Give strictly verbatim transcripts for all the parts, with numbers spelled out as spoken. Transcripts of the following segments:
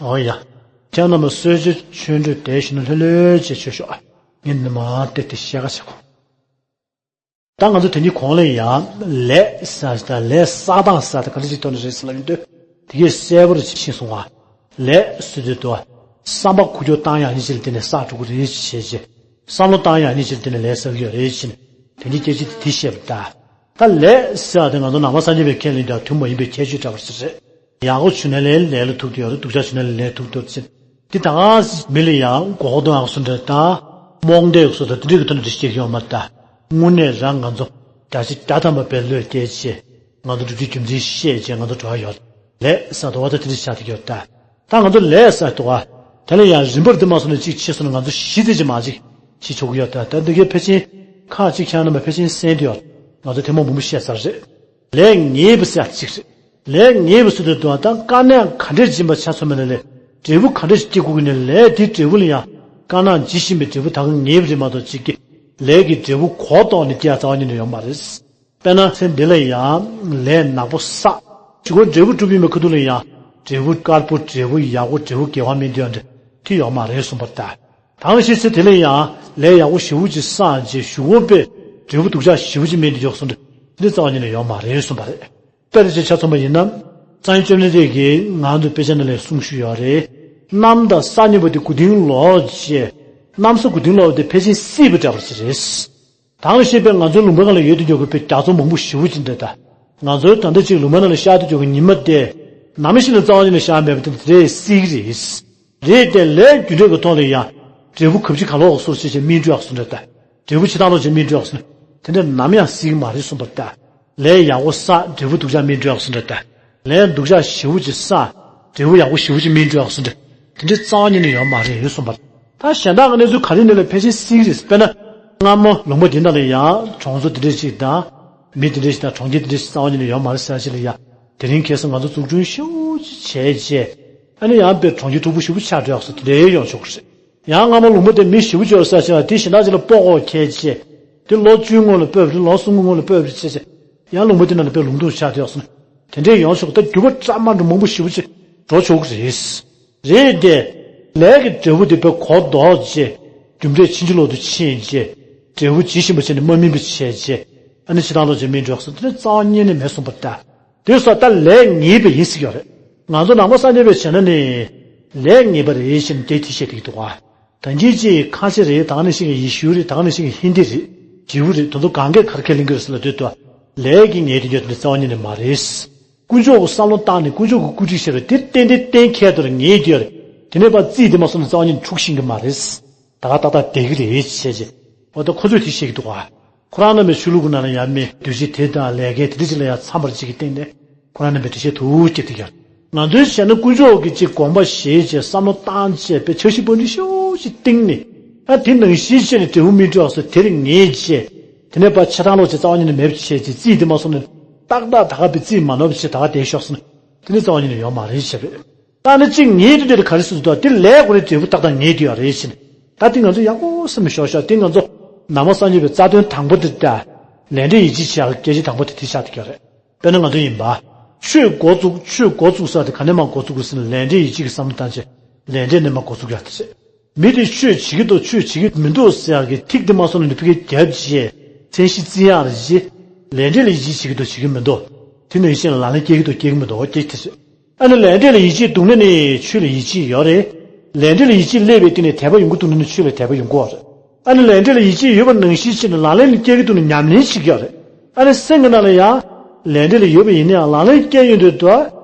ཨོ་ཡ། ཁྱེད་རྣམ་པ་གསོལ་ཇ་མཆོད་འབུལ་དེ་བཞིན་ལྷོད་ལྷོད་བྱས་མཆོད་ཤོག་ངས་འདི་མ་བལྟས་ཏེ་བཤད་ཁ་བྱེད་གོ། ད་ང་ཚོ་དེ་གཉིས་གོང་ལ་ཡང་ལས་ཟེར་དང་ལས་བསགས་སྟངས་ཟེར་དང་ག་འདྲ་ཅིག་ཐོག་ནས་རེད་ཟེར་ལབ་ཡོང་དུས། དེ་གས་གསལ་པོར་ཤེས་སོང་བ། ལས་ཟེར་དུས་དུ། བསམ་པ་ཁུག་ཀྱོག་བཏང་ཡག་ཉིད་ཅིག་ལ་བརྟེན་ནས་བསགས་འགྲོ་གི་རེད་ཅེས་བྱས་རྗེས། བསམ་བློ་བཏང་ཡག་ཉིད་ཅིག་ལ་བརྟེན་ནས་ལས་བསགས་ཀྱི་ཡོད་རེད་ཅེས་དེ་གཉིས་སྐད་ཆ་དེ་བཤད་པ་ད། ད་ལས་ཟེར་བ་དེ་ང་ཚོ་ནང་པ་སངས་རྒྱས་པའི་ཁས་ལེན་དང་མཐུན་པ་ཡིན་པའི་ཁྱད་ཆོས་འདྲ་བར་ཟེར་རེད། ཡག་པོ་བྱུང་ན་ལས་ལས་ལ་ཐུག་གི་ཡོད་རེད། སྡུག་ཅག་བྱུང་ན་ལས་ལས་ཐུག་གི་ཡོད་རེད་ཅེས། འདི་ད་ག་མི་ལ་ཡང་མགོ་སྐོར་གཏོང་ཡག་བཟོ་འདྲ་དང་། རྨོངས་དད་བཟོ་འདྲ་དེ་འདྲ་གི་ཐོག་ནས་འདི་སྐྱེ་གི་ཡོད་མ་རེད་ད། དངོས་གནས་རང་ང་ཚོ་བརྒྱ་ཆ་བརྒྱ་ཐམ་པ་བེད་ལོས་སྐྱེལ་བྱས། ང་ཚོ་སྒྲུབ་བྱེད་རྒྱུ་མཚན་ཤེས་བྱས་ང་ཚོ་འགྲོ་ཡ་ཡོད། ལས་ཟེར་དུས་བ་ད་དེ་འདྲ་ཆགས་ཀྱི་ཡོད་ད། ད་ང་ཚོ་ལས་ཟེར་དུས་བ། དེ་ལ་ཡང་རིམ་པར་འདི་མ་སོང་ནས་གཅིག་ཕྱིས་སོང་ན་ང་ཚོ་གཞི་རྩ་ཅིག་མ་གཅིག་བྱེད་ཆོག་གི་ཡོད་ད། ད་འདི་གའི་ཕལ་ཆེར་ཁག་ཅིག་ཁྱེད་རྣམ་པ་ཕལ་ཆེར་གསན་དུ་ཡོད། ང་ཚོ་ཐེངས་མང་པོ་བཤད་ཚར་རེད། ལས་ངེས་པ་ཟེར་ཡག་གཅིག་རེད། ལས་ངེས་པ་ཟེར་དུས་དུ་ད་དཀའ་གནད་ག་འདྲས་སྦྱིན་པ་ཆ་མཚོན་པ་ན་ལས་འབྲས་བུ་ག་འདྲས་ཤིག་སྐྱེ་དགོས་ཀྱི་ནས་ལས་དེའི་འབྲས་བུ་ལ་ཡང་དཀའ་གནད་ཇི་བཞིན་པའི་འབྲས་བུ་ད་ག་ངེས་པ་རེད་མ་གཏོགས་གཅིག་གི་ལས་ཀྱི་འབྲས་བུ་གོ་ལྡོག་ནས་སྐྱེ་ཡག་རྩ་བ་ཉིད་ནས་ཡོད་མ་རེད། དཔེར་ན་ཚེ་འདི་ལ་ཡང་ལས་ནག་པོ་བསགས། གཞུག་གུ་འབྲས་བུ་སྒྲུབ་ཡིན་པའི་ཁ་ཐུག་ལ་ཡང་འབྲས་བུ་དཀར་པོ་འབྲས་བུ་ཡག་པོ་འབྲས་བུ་དགེ་བ་སྨིན་དུས་ཡང་འདྲ་དེ་ཡོད་མ་རེད་གསུངས་པ་ལྟར། ད་ག་ནང་བཞིན་ཚེ་དེ་ལ་ཡང་ལས་ཡག་པོ་ཞེ་པོ་ཅིག་བསགས་རྗེས་གཞུག་གུ་པས་འབྲས་བུ་སྡུག་ཅག་ཞེ་པོ་ཅིག་སྨིན་དུ་ཡོད་གསུངས་འདྲ་དེ་འདྲ་རྩ་བ་ཉིད་ནས་ཡོད་མ་རེད་གསུངས་པ་རེད། དཔེར་བྱས་ཆ་མཚོན་པ་ཡིན་ན། སངས་རྒྱས་བཅོམ་ལྡན་འདས་ཀྱིས་ང་ཚོ་དཔེ་ཆ་ནང་ལ་གསུངས་ཞུས་ཡོད་རེད། གནམ་དང་ས་གཉིས་པོ་དེ་དགུ་ཐིམ་ལོག་བྱས། གནམ་ས་དགུ་ཐིམ་ལོག་པ་དེ་ཕལ་ཆེར་བསིལ་བ་འདྲ་བར་ཞིག་རེད། ད་ག་ནང་བཞིན་པའི་ང་ཚོའི་ལུང་པ་སྒང་ལ་ཡོད་དུ་འཇོག་གི་པའི་རྒྱ་མཚོ་མང་པོ་ཞེ་པོ་ཅིག་འདྲ་ད། ང་ཚོའི་ད་ལྟ་ཅིག་ལུང་པ་ནང་ལ་ཤར་དུ་འཇོག་གི་ཉི་མ་དེ། ནམ་ཞིག་ལ་རྩ་བ་ཉིད་ནས་ཤར་མེད་པ་དེ་དེ་རེད་བསིལ་གི་རེད། རེད་དེ་ལས་རྒྱུ་འབྲས་ཀྱི་ཐོག་ལ་ཡང་འབྲས་བུ་གབ་ཅིག་ག་ལོག་སོར་ཆེ་ཆེ་སྨིན་འགྲོ་ཡག་སོ་འདྲ་ལྟ། འབྲས་བུ་ཇི་ལྟར་ལོག་ཅིག་སྨིན་འགྲོ་ཡག་སོ་ན། དེ་འདྲ་ནམ་ཡང་སྲིད་ཀྱི་མ་རེད་གསུངས་པ་ལྟ། ལས་ཡག་པོ་བསགས་འབྲས་བུ་སྡུག་ཅག་སྨིན་འགྲོ་ཡག་སོ་འདྲ་ལྟ། ལས་སྡུག་ཅག་ཞེ་པོ་ཅིག་བསགས་འབྲས་བུ་ཡག་པོ་ཞེ་པོ་ཅིག་སྨིན་འགྲོ་ཡག་སོ་འདྲ། དེ་འདྲའི་རྩ་བ་ཉིད་ནས་ཡོད་མ་རེད་གསུངས་པ། ད་གཞན་དག་གི་གནས་ཚུལ་ག་རེ་ནས་ལས་ཕལ་ཆེར་སྲིད་ཀྱི་རེད། དཔེར་ན། སྔ་མོ་ལུང་པ་འདི་འདྲ་ལ་ཡང་གྲོང་ཚོ་འདི་འདྲ་ཞིག་དང་། མི་འདི་འདྲ་ཞིག་དང་གྲོང་ཁྱེར་འདི་འདྲ་ཞིག་རྩ་བ་ཉིད་ནས་ཡོད་མ་རེད་ཟེར་ཅིག་ལ་ཡང་། དེ་རིང་ཁ་སང་ང་ཚོ་འཛུགས་སྐྲུན་ཞེ་པོ་ཅིག་བྱས་རྗེས། ཨ་ནི་ཡང་དཔེ་གྲོང་ཁྱེར་མཐུག་པོ་ཞེ་པོ་ཆགས་འགྲོ་ཡག་སོ་དེ་འདྲའི་ཡོང་ཆོག་གི་རེད། ཡང་སྔ་མོ་ལུང་པ་དེ་མི་ཞེ་པོ་ཅིག་ཡོད་ས་ཞིག་ལ་དེ་གཞན་དག་ཅིག་ལ་སྤོ་དགོས་ཁེལ་རྗེས། དེ་ལོ་བཅུའི་སྔོན་ལ་སྤོས་པ་རེད། ལོ་གསུམ་གྱི་སྔོན་ལ་སྤོས་པ་རེད་བྱས་རྗེས། ཡང་ལུང་པ་དེ་ནང་ལ་དཔེ་ལུང་སྟོང་ཆགས་འགྲོ་ཡག་སོ་ན། དེ་འདྲའི་ཡོང་ཆོག་གི། ད་འགྱུར་བ་གྲ་མ་འགྲོ་མང་པོ་ཞེ་པོ་ཅིག་འགྲོ་ཆོག་གི་རེད། རེད་དེ། ལས་ཀྱི་འབྲས་བུ་དེ་དཔེ་གོ་ལྡོག་རྗེས། རྒྱུ་འབྲས་ཕྱིན་ཅི་ལོག་ཏུ་ཕྱིན་རྗེས། འབྲས་བུ་ཇི་བཞིན་པ་བྱས་ནས་མ་སྨིན་པ་བྱས་རྗེས། ཨ་ནི་ཇི་ལྟར་ལོག་ཅིག་སྨིན་འགྲོ་ཡག་སོ་དེ་ནི་རྩ་བ་ཉིད་ནས་མེད་གསུངས་པ་ལྟ། དེ་སོགས་ད་ལས་ངེས་པ་ཡིན་ཟེར་གྱི་ཡོད་རེད། ང་ཚོ་ནང་པ་སངས་རྒྱས་པའི་བྱས་ན་ནི། ལས་ངེས་པ་རེད་ཅེས་དེ་དེ་བཤད་བསྡད་ཀྱི་འདུག་ག་ད་གིན་ཅིག་ཁ་ཆེ་རེད། ད་ག་ནང་བཞིན་གྱི་ཡེ་ཤུ་རེད། ད་ག་ནང་བཞིན་གྱི་ཧིན་དི་རེད། ཇིའུ་རེད། དེ་ཚོ་གང་གས་ག་རེ་ཁས་ལེན་གྱི་རེད་ཟེར་ལབ་དུས། ལས་ཀྱིས་ངེས་དོན་རྒྱུ་དེ་རྩ་བ་ཉིད་ནས་མ་རེད། དཀོན་མཆོག་གི་བསམ་བློ་བཏང་ནས་དཀོན་མཆོག་གིས་བཀོད་སྒྲིག་བྱས་པ་དེ་གཏན་གཏན་གཏན་འཁེལ་དུ་ངེས་ཀྱི་ཡོད་རེད། དེ་ནས་ཕར་རྩིས་དེ་མ་སོང་ན་རྩ་བ་ཉིད་ནས་འཁྲུག་ཤེས་ཀྱི་མ་རེད། ད་ག་ཏག་ཏག་བསྡད་ཀྱི་རེད་བྱས་རྗེས། འོ་ད་ཁོ་ཚོས་དེ་བཤད་ཀྱི་འདུག་ག་ཁོ་རང་རྣམ་པའི་ཆོས་ལུགས་ཀྱི་ནང་ལ་ཡང་མི་འདུས་བྱས་དེ་དང་ལས་འགན་དེ་འདྲ་ཅིག་ལ་ཡང་འཚམ་པར་བྱེད་ཀྱི་སྟེང་ནས། ཁོ་རང་རྣམ་པས་འགྲེལ་བཤད་ཐུགས་བསྐྱེད་དེ་ཀྱང་། ང་ཚོའི་བྱས་ན་དཀོན་མཆོག་གི་ཅིག་དགོངས་པ་བཞེས་བྱས་བསམ་བློ་བཏང་བྱས་པའི་འཆར་གཞི་དཔོན་འདི་ཤོག་ཅིག་བཏིང་ནས། ཨ་དེ་ནང་བཞིན་བྱས་ནས་འབྲས་བུ་སྨིན་འགྲོ་ཡག་སོ་དེར་ངེས་བྱས། དེ་ནས་ཕར་ཆ་ཚང་ལོག་བྱས་རྩ་བ་ཉིད་ནས་མེད་པ་བྱས་བྱས་རྩིས་དེ་མ་སོང་ནས། ཏག་ཏག་ད་ག་པའི་རྩིས་མ་ནོར་བ་བྱས་ད་ག་བསྡད་ཤོག་ཟེར་ན། དེ་ནི་རྩ་བ་ཉིད་ནས་ཡོད་མ་རེད་བྱས་པས། ད་ནི་གཅིག་ངེས་དུ་འདོད་དེ་ག་རེ་སུ་འདུག་དེ་ལས་ཁོ་རའི་འབྲས་བུ་ཏག་ཏག་ངེས་དུ་ཡོད་རེད་ཟེར་ནས། ད་དེ་ང་ཚོ་ཡག་པོ་བསམ་ནས་ཤོག་ཤོག་དེ་ང་ཚོ་ནང་པ་སངས་རྒྱས་པའི་རྩ་དོན་དང་པོ་དེ་ད། ལས་འབྲས་ཡིད་ཆེས་བྱེད་ཡག་གི་སྐད་ཆ་དང་པོ་དེ་དེ་ཆགས་བསྡད་ཀྱི་ཡོད་རེད། དཔེར་ན་ང་ཚོ་ཡིན་པ། ཆོས་འགོ་བཙུགས། ཆོས་འགོ་བཙུགས་ས་དེ་ག་ནས་མར་འགོ་བཙུགས་དགོས་ཟེར་ན་ལས་འབྲས་ཡིད་ཆེས་ཀྱི་བསམ་བློ་བཏང་བྱས་ལས་འབྲས་ནས་མར་འགོ་བཙུགས་ཡག་དེ་བྱས། མི་དེ་ཆོས་བྱེད་ཀྱི་འདུག་ཆོས་བྱེད་ཀྱི་མི་འདུག་ཟེར་ཡག་གི་ཐིག་དེ་མ་སོང་ནས་ཕ་གིར་རྒྱབ་བྱས། མཚན་གཞི་བརྩི་ཡག་རེད་བྱས། ལས་འབྲས་ལ་ཡིད་ཆེས་བྱེད་ཀྱི་འདུག་བྱེད་ཀྱི་མི་འདུག་དེ་ནང་བཞིན་ལག་ལེན་སྐྱེལ་གྱི་འདུག་སྐྱེལ་གྱི་མི་འདུག་སྐྱེལ་དེ་བྱས། ཨ་ནི་ལས་འབྲས་ལ་ཡིད་ཆེས་འདུག་ན་ནི་ཆོས་ལ་ཡིད་ཆེས་ཡོད་རེད། ལས་འབྲས་ལ་ཡིད་ཆེས་སླེབས་པའི་སྟེང་ནས་དད་པ་ཡོང་གི་འདུག་ན་ནི་ཆོས་ལ་དད་པ་ཡོང་གི་ཡོད་རེད། ཨ་ནི་ལས་འབྲས་ལ་ཡིད་ཆེས་ཡོད་པ་ནང་བཞིན་བྱས་ནས་ལག་ལེན་ལ་སྐྱེལ་གྱི་འདུག་ན་ཉམས་ལེན་བྱེད་ཀྱི་ཡོད་རེད། ཨ་ནི་སེམས་ཀྱི་ནང་ལ་ཡང་ལས་འབྲས་ལ་ཡོད་པ་ཡིན་ན་ཡང་ལག་ལེན་སྐྱེལ་ཡོང་དུས་དུ།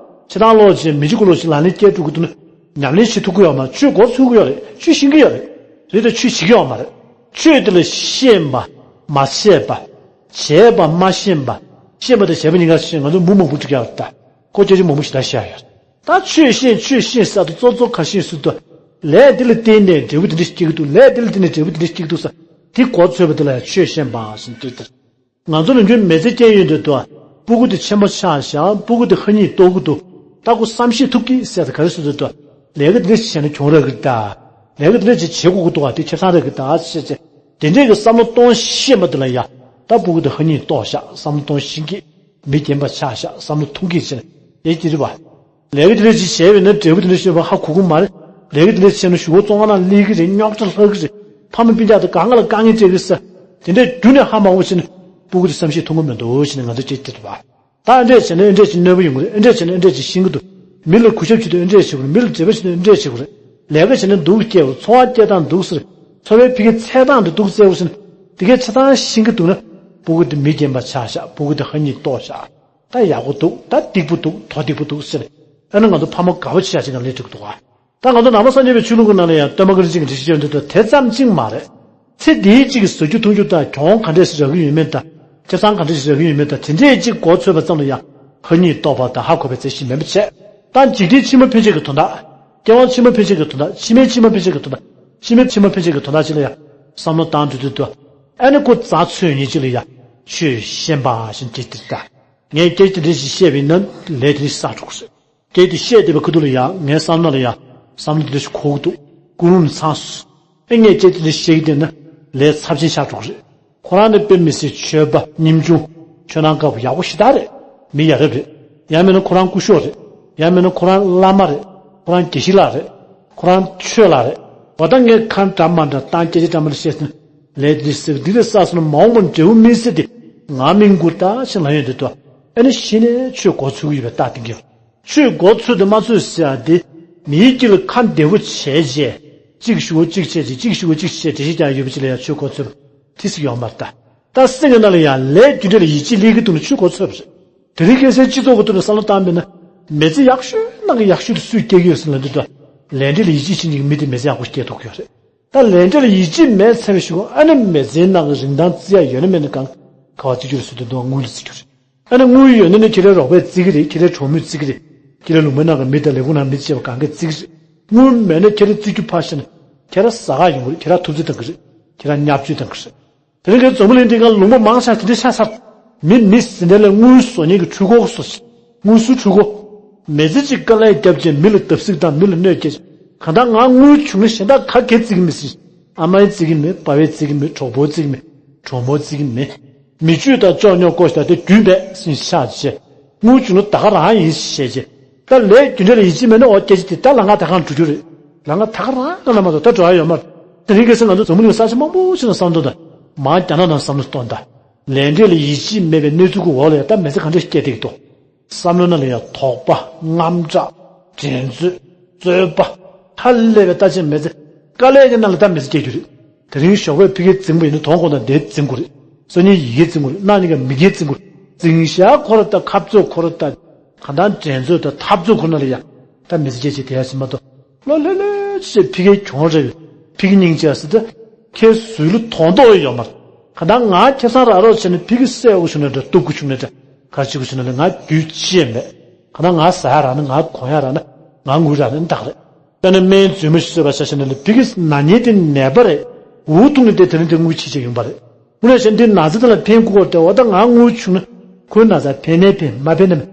ཕྱི་ནང་ལོག་ཅིག་མི་འཇུག་གི་ལོག་ཅིག་ལག་ལེན་སྐྱེལ་འགྲོ་གི་འདུག་ན། ཉམས་ལེན་བྱེད་ཐུབ་ཀྱི་ཡོད་མ་རེད། ཆོས་འགོ་ཚུགས་ཀྱི་ཡོད་རེད། ཆོས་ཤེས་ཀྱི་ཡོད་རེད། རེད་དེ་ཆོས་བྱེད་ཀྱི་ཡོད་མ་རེད། ཆོས་དེ་ལ་ཤེས་པ། མ་བྱས་པ། བྱས་པ་མ་ཤེས་པ། ཤེས་པ་དང་བྱས་པ་གཉིས་ཀ་ཤེས་ང་ཚོ་མུ་མང་པོ་འགྲིག་ཡག་རེད་ད། ཁོ་སྐད་ཆ་མང་པོ་ཞིག་ད་བཤད་ཡོད། ད་ཆོས་ཤེས་ཆོས་ཤེས་ཟེར་དུས་གཙོ་གཙོ་ཁ་ཤས་སུ་དུ། ལས་དེ་ལ་བརྟེན་ནས་འབྲས་བུ་དེ་འདྲ་ཞིག་སྐྱེ་གི་འདུག་ལས་དེ་ལ་བརྟེན་ནས་འབྲས་བུ་དེ་འདྲ་ཞིག་སྐྱེ་གི་འདུག་ཟེར། དེ་གོ་ཚོད་པ་དེ་ལ་ཡང་ཆོས་ཤེས་པ་ཟེར་འདུག་ད། ང་ཚོ་ནམ་རྒྱུན་མི་ཚེ་སྐྱེལ་ཡོང་དུས་དུ། སྤུ་གུ་དེ་ཆེན་པོ་ཆགས་ཤག་སྤུ་གུ་དེ་ཧ་ཉིད་རྟོགས་ཀྱི་འདུག་ད་ཁོ་བསམ་ཤེས་ཐུབ་ཀྱི་ཟེར་ད་ག་རེ་ཟེར་དུས་དུ། ལས་ཀ་དེ་འདྲ་ཞིག་བྱས་ན་གྱོང་རག་གི་རེད་ད། ལས་ཀ་དེ་འདྲ་ཞིག་བྱེད་དགོས་ཀྱི་འདུག་བ་དེ་ཁེ་བཟང་རག་གི་རེད་ད་ཟེར་བྱས། དེ་འདྲའི་གི་བསམ་བློ་གཏོང་ཤེས་པ་དེ་ལ་ཡ། ད་སྤུ་གུ་དེ་ཧ་ཉིད་རྟོགས་ཤག་བསམ་བློ་གཏོང་ཤེས་ཀྱི། མི་རྒན་པ་ཆགས་ཤག་བསམ་བློ་ཐུང་ཀྱི་བྱས་ནས་དེ་དེ་རེད་བ། ལས་ཀ་དེ་འདྲ་ཅིག་བྱས་པས་ན་འབྲས་བུ་དེ་འདྲ་ཤེས་པ་ཧ་གོ་གི་མ་རེད། ལས་ཀ་དེ་འདྲ་བྱས་ན་གཞུག་གུ་བཙོན་ཁང་ནང་སླེབས་ཀྱི་རེད། རྙོག་དྲ་ལྷག་གི་རེད། ཕ་མ་སྤུན་ཀྱག་དང་གང་ག་ལ་དཀའ་ངལ་སྤྲད་ཀྱི་ས། དེ་འདྲས་རྒྱུ་ནས་ཧ་མ་གོ་བྱས་ན་སྤུ་གུ་དེ་བསམ་ཤེས་ཐུབ་ཀྱི་མི་འདུག་བྱས་ནས་ང་ཚོ་ཅིག་དེ་རེད་པ། ད་འདྲས་བྱས་ན་འདྲས་ཅིག་གནོད་པ་ཡོང་གི་རེད། འདྲས་བྱས་ན་འདྲས་ཅིག་ཤེས་ཀྱི་འདུག་མི་ལ་གུས་ཞབས་བྱེད་དུས་འདྲས་བྱེད་དགོས་རེད། མི་ལ་བྱས་པ་བྱེད་དུས་འདྲས་བྱེད་དགོས་རེད། ལས་ཀ་བྱས་ན་སྡུག་སྐྱེ་བ། འཚོ་བ་སྐྱེལ་སྟངས་སྡུག་ཟེར། འཚོ་བའི་ཕ་གིའི་འཚོལ་སྟངས་དེ་སྡུག་བཙལ་དགོས་ཟེར་ན། དེ་གའི་ཆ་ཚང་ཤེས་ཀྱི་འདུག་ན། སྤུ་གུ་དེ་མི་རྒན་པ་ཆགས་ཤག་སྤུ་གུ་དེ་ཧ་ཉིད་ཏོག་ཤག་ད་ཡག་པོ་འདུག་ད་སྡིག་པོ་འདུག་དོ་སྡིག་པོ་འདུག་ཟེར། ཨ་ནི་ང་ཚོ་ཕ་མ་དགའ་བོ་ཆེ་ཡག་ཅིག་ནང་སླེབས་ཐུབ་ཀྱི་འདུག་ག་ད་ང་ཚོ་ནང་པ་སངས་རྒྱས་པའི་ཆོས་ལུགས་ཀྱི་ནང་ལ་ཡང་སྟོན་པ་བཀའ་དྲིན་ཅན་གྱི་འགྲེལ་བཤད་བྱས་འདུག་ད་དེ་ཙམ་གཅིག་མ་རེད། ཚེ་འདིའི་གཅིག་གི་ཟ་རྒྱུ་འཐུང་རྒྱུ་དང་གྱོང་ག་འདྲས་སེ་རག་གི་ཡོད་མེད་དང་། ཁེ་བཟང་ག་འདྲས་སེ་རག་གི་ཡོད་མེད་དང་། དེ་འདྲས་གཅིག་མགོ་ཚོས་པ་ཙམ་ལ་ཡང་ཧ་ཉིད་རྟོགས་པ་དང་ཧ་གོ་བའི་རྩལ་ཞིག་མེད་པ་བྱས། ད་འཇིག་རྟེན་ཕྱི་མ་ཕན་ཆད་ཀྱི་དོན་དག་སྐྱེ་བ་ཕྱི་མ་ཕན་ཆད་ཀྱི་དོན་དག་ཕྱི་མའི་ཕྱི་མ་ཕན་ཆད་ཀྱི་དོན་དག་ཕྱི་མའི་ཕྱི་མ་ཕན་ཆད་ཀྱི་དོན་དག་ཅིག་ལ་ཡང་བསམ་བློ་བཏང་དུས་དུས་དུ། ཨ་ནི་ཁོ་རྩ་ཚོད་ཉིད་ཅིག་ལ་ཡང་ཆོས་ཤན་པ་ཞིག་འདྲི་དེ་ལྟ། ངས་སྐད་ཆ་དེ་འདྲ་ཞིག་བཤད་པ་ཡིན་ན་ལས་དེ་འདྲ་ཞིག་བསགས་འགྲོ་གི་རེད། སྐད་དེ་བཤད་བསྡད་པའི་ཁ་ཐུག་ལ་ཡང་ངའི་བསམ་ན་ལ་ཡང་བསམ་བློ་དེ་འདྲ་ཞིག་འཁོར་གི་འདུག་ཀུན་སློང་ནི་ཚང་སོང་། ཨེ་ངས་སྐད་དེ་འདྲ་བཤད་ཀྱི་བསྡད་ན་ལས་ཚབས་ཆེན་ཆགས་འགྲོ་གི་རེད། ཁོ་རང་ནི་དཔེ་མི་སྲིད་ཆོས་པ་ཉམ་ཆུང་། ཆོས་ནང་དཀར་པོ་ཡག་པོ་ཞེ་དྲག་རེད། མི་ཡ་རབས་རེད། ཡང་མིན་ན་ཁོ་རང་སྐུ་ཞབས་རེད། ཡང་མིན་ན་ཁོ་རང་བླ་མ་རེད། ཁོ་རང་དགེ་བཤེས་ལགས་རེད། ཁོ་རང་ཆོས་ལགས་རེད། འོ་ད་ངས་ཁ་འདྲ་མ་འདྲ་བཏང་སྐད་ཆ་འདྲ་མ་འདྲ་བཤད་ཟིན། ལས་འདི་སྲིད་འདི་ལས་བསགས་སོང་ན་མ་འོངས་པར་འབྲས་བུ་སྨིན་སྲིད་དེ། ང་མིང་དགུ་ལྟ་ཞིག་ལ་ཡོད་འདུག་ཏོ། ཨ་ནི་གཞི་ནས་ཆོས་མགོ་ཚོད་ཀྱི་ཡོད་པའི་རྟགས་དེ་འགེལ། ཆོས་མགོ་ཚོད་དུ་མ་ཚོད་ཟེར་ཡ་དེ། མིའི་དཀྱིལ་ལ་ཁ་བདེ་བོ་བྱས་རྗེས། གཅིག་ཞུ་བ་གཅིག་བྱས་རྗེས་གཅིག་ཞུ་བ་གཅིག་བྱས་འགྲེལ་བཤད་རྒྱག་ཡོད་པ་ཅིག་ལ་ཡང་ཆོས་མགོ་ཚོད་པ་དེ་ཟིག་ཡོད་མ་རེད་ད། ད་སེམས་ཀྱི་ནང་ལ་ཡང་ལས་རྒྱུ་འབྲས་ལ་ཡིད་ཆེས་སླེབས་ཀྱི་འདུག་ན་ཆོས་མགོ་ཚོད་པ་རེད། དེ་རིང་ཁ་སང་སྤྱི་ཚོགས་ཀྱི་ཐོག་ནས་བསམ་བློ་བཏང་བ་ཡིན་ན། མི་ཚེ་ཡག་ཤོས་ནང་གི་ཡག་ཤོས་དེ་སུས་སྐྱེལ་གྱི་ཡོད་ཟེར་ལབ་དུས་ད། ལས་འབྲས་ལ་ཡིད་ཆེས་བྱེད་མཁན་གྱི་མི་དེ་མི་ཚེ་ཡག་པོ་སྐྱེལ་ཐུབ་ཀྱི་ཡོད་རེད། ད་ལས་འབྲས་ལ་ཡིད་ཆེས་མེད་ཚར་བའི་གཞུག་གུ་ཨ་ནི་མི་ཚེའི་ནང་གི་རིན་ཐང་བརྩི་ཡ་ཡོད་ན་མེད་ན་གང་ག་བ་བརྩི་རྒྱུ་རེད་ཟེར་དུས་འདུག་དངུལ་ལ་བརྩི་རྒྱུ་རེད། ཨ་ནི་དངུལ་ཡོད་ན་ནི་ཁྱེད་རའི་རོགས་པས་བརྩི་གི་རེད། ཁྱེད་རའི་གྲོགས་མོས་བརྩི་གི་རེད། ཁྱེད་རའི་ལུང་པའི་ནང་གི་མི་དང་ལས་ཁུངས་ནང་མི་བཅས་པ་གང་གས་བརྩི་གི་རེད། དངུལ་མེད་ན་ཁྱེད་རའི་བརྩི་རྒྱུ་ཕར་བཞག་ན་ཁྱེད་ར་ཟ་ཁང་ཡོང་གི་རེད། ཁྱེད་ར་ཐུབ་ཚོད་བཏང་གི་རེད། ཁྱེད་ར་བརྙས་བཅོས་བཏང་གི་རེད། དེ་རིང་ཁའི་འཛམ་བུ་གླིང་འདི་སྒང་ལུང་པ་མང་ཆེ་དེ་འདྲ་ཆགས་ཚར། མི་མི་ཟིན་ནས་ལས་དངུལ་བཟོ་མཁན་གྱི་འཕྲུལ་འཁོར་བཟོ་ཞིག་དངུལ་སུའི་འཕྲུལ་འཁོར། མི་ཚེ་གཅིག་དཀའ་ལས་བརྒྱབ་བྱས་མི་ལ་བརྡབ་གསིག་དང་མི་ལ་གནོད་སྐྱེལ། གང་ལྟར་ང་དངུལ་བྱུང་ན་གཞན་དག་ག་གེ་བརྩི་གི་མི་སྲིད། ཨ་མའི་བརྩི་གི་མེད། པ་ཕའི་བརྩི་གི་མེད། གྲོགས་པོའི་བརྩི་གི་མེད། གྲོགས་མོའི་བརྩི་གི་མེད། མི་ཆོས་དང་ལྕོགས་རྙོག་བཀོལ་ཞིག་ད་དེ་རྒྱུན་པས་ཟིན་ཤག་བྱས། དངུལ་བྱུང་ན་ད་ག་རང་ཡིན་ཞེས་བྱས། ད་ལས་རྒྱུ་འབྲས་ལ་ཡིད་ཆེས་མེད་ན་འོ་སྐད་ཆ་དེ་ད་ལམ་ཁ་དེ་གང་འགྲོ་རྒྱུ་རེད། ལམ་ཁ་དེ་ག་རང་ལ་མ་གཏོགས་ད་འགྲོ་ཡ་ཡོད་མ་རེད། དེ་རིང་ཁ་སང་ང་ཚོ་འཛམ་བུ་གླིང་ས་ཆ་མང་པོ་ཞིག་ནང་བསམ་བློ་གཏོང་དང་། མར་རྒྱ་ནག་ནང་བསམ་བློ་གཏོང་དང་། ལས་འབྲས་ལ་ཡིད་ཆེས་མེད་པའི་གནས་ཚུལ་གྱི་འོག་ལ་ཡང་ད་མི་ཚེ་ག་འདྲ་ཞིག་སྐྱེལ་བསྡད་ཀྱི་འདུག་བསམ་བློ་ནང་ལ་ཡང་དོགས་པ། དངངས་སྐྲག་འགྲན་རྩོད། རྩོད་པ། ཧ་ལས་པའི་ལྟ་ཅན་མི་ཚེ། དཀའ་ལས་ཀྱི་ནང་ལ་ད་མི་ཚེ་སྐྱེལ་རྒྱུ་རེད། དེ་རིང་ཞོགས་པའི་ཕ་གིར་འཛིང་པ་ཡིན་ན་དོ་དགོང་དང་འདིར་འཛིང་དགོས་རེད། སང་ཉིན་ཡི་གེར་འཛིང་དགོས་རེད། གནངས་ཉིན་ཀ་མི་གིར་འཛིང་དགོས་རེད། འཛིང་ཤག་ཁོ་ར་ལྟ། འཐབ་རྩོད་ཁོ་ར་ལྟ། གང་ལྟར་འགྲན་རྩོད་དང་འཐབ་རྩོད་ཁོ་ན་ལ་ཡ། ད་མི་ཚེ་སྐྱེལ་བྱེད་དེ་ཡ་ཞིག་མ་གཏོགས། བློ་ལྷོད་ལྷོད་བྱས་ཕ་གིའི་གྱོང་རེད། ཕ་གི་སྙིང་རྗེ་ཟེར་ཏེ། ཁྱེད་ཟུར་ལ་དོན་དག་ཡོད་མ་རེད། གང་ལྟར་ང་ཁེ་བཟང་རག་རོགས་བྱས་ནས་ཕ་གི་བསད་དགོས་བྱུང་ན་འདྲ། གཏུབ་དགོས་བྱུང་ན་འདྲ། ག་རེ་བྱེད་དགོས་བྱུང་ན་འདྲ། ང་རྒྱུས་ཆེ་མེད། གང་ལྟར་ང་ཟ་ཡ་རག་ན། ང་གོན་ཡ་རག་ན། ང་དངུལ་རག་ན་འདག་རེད། དཔེར་ན་སྨན་རྫུན་མ་ཞིག་བཟོས་པ་ཆ་བཞག་ན་ལ་ཕ་གི་ན་ཉེན་དེ་ནད་པ་རེད། འུ་ཐུག་ནས་དེ་དེ་རིང་དེ་དངུལ་ཆེ་ཆེ་ཡོང་པ་རེད། དངོས་གནས་བྱས་ན་འདི་ན་ཚ་དེ་ལ་ཕན་དགོས་པ་རེད་དེ། འོ་ད་ང་དངུལ་བྱུང་ན་ཁོའི་ན་ཚ་ཕན་ནའི་ཕན། མ་ཕན་ནའི་མ།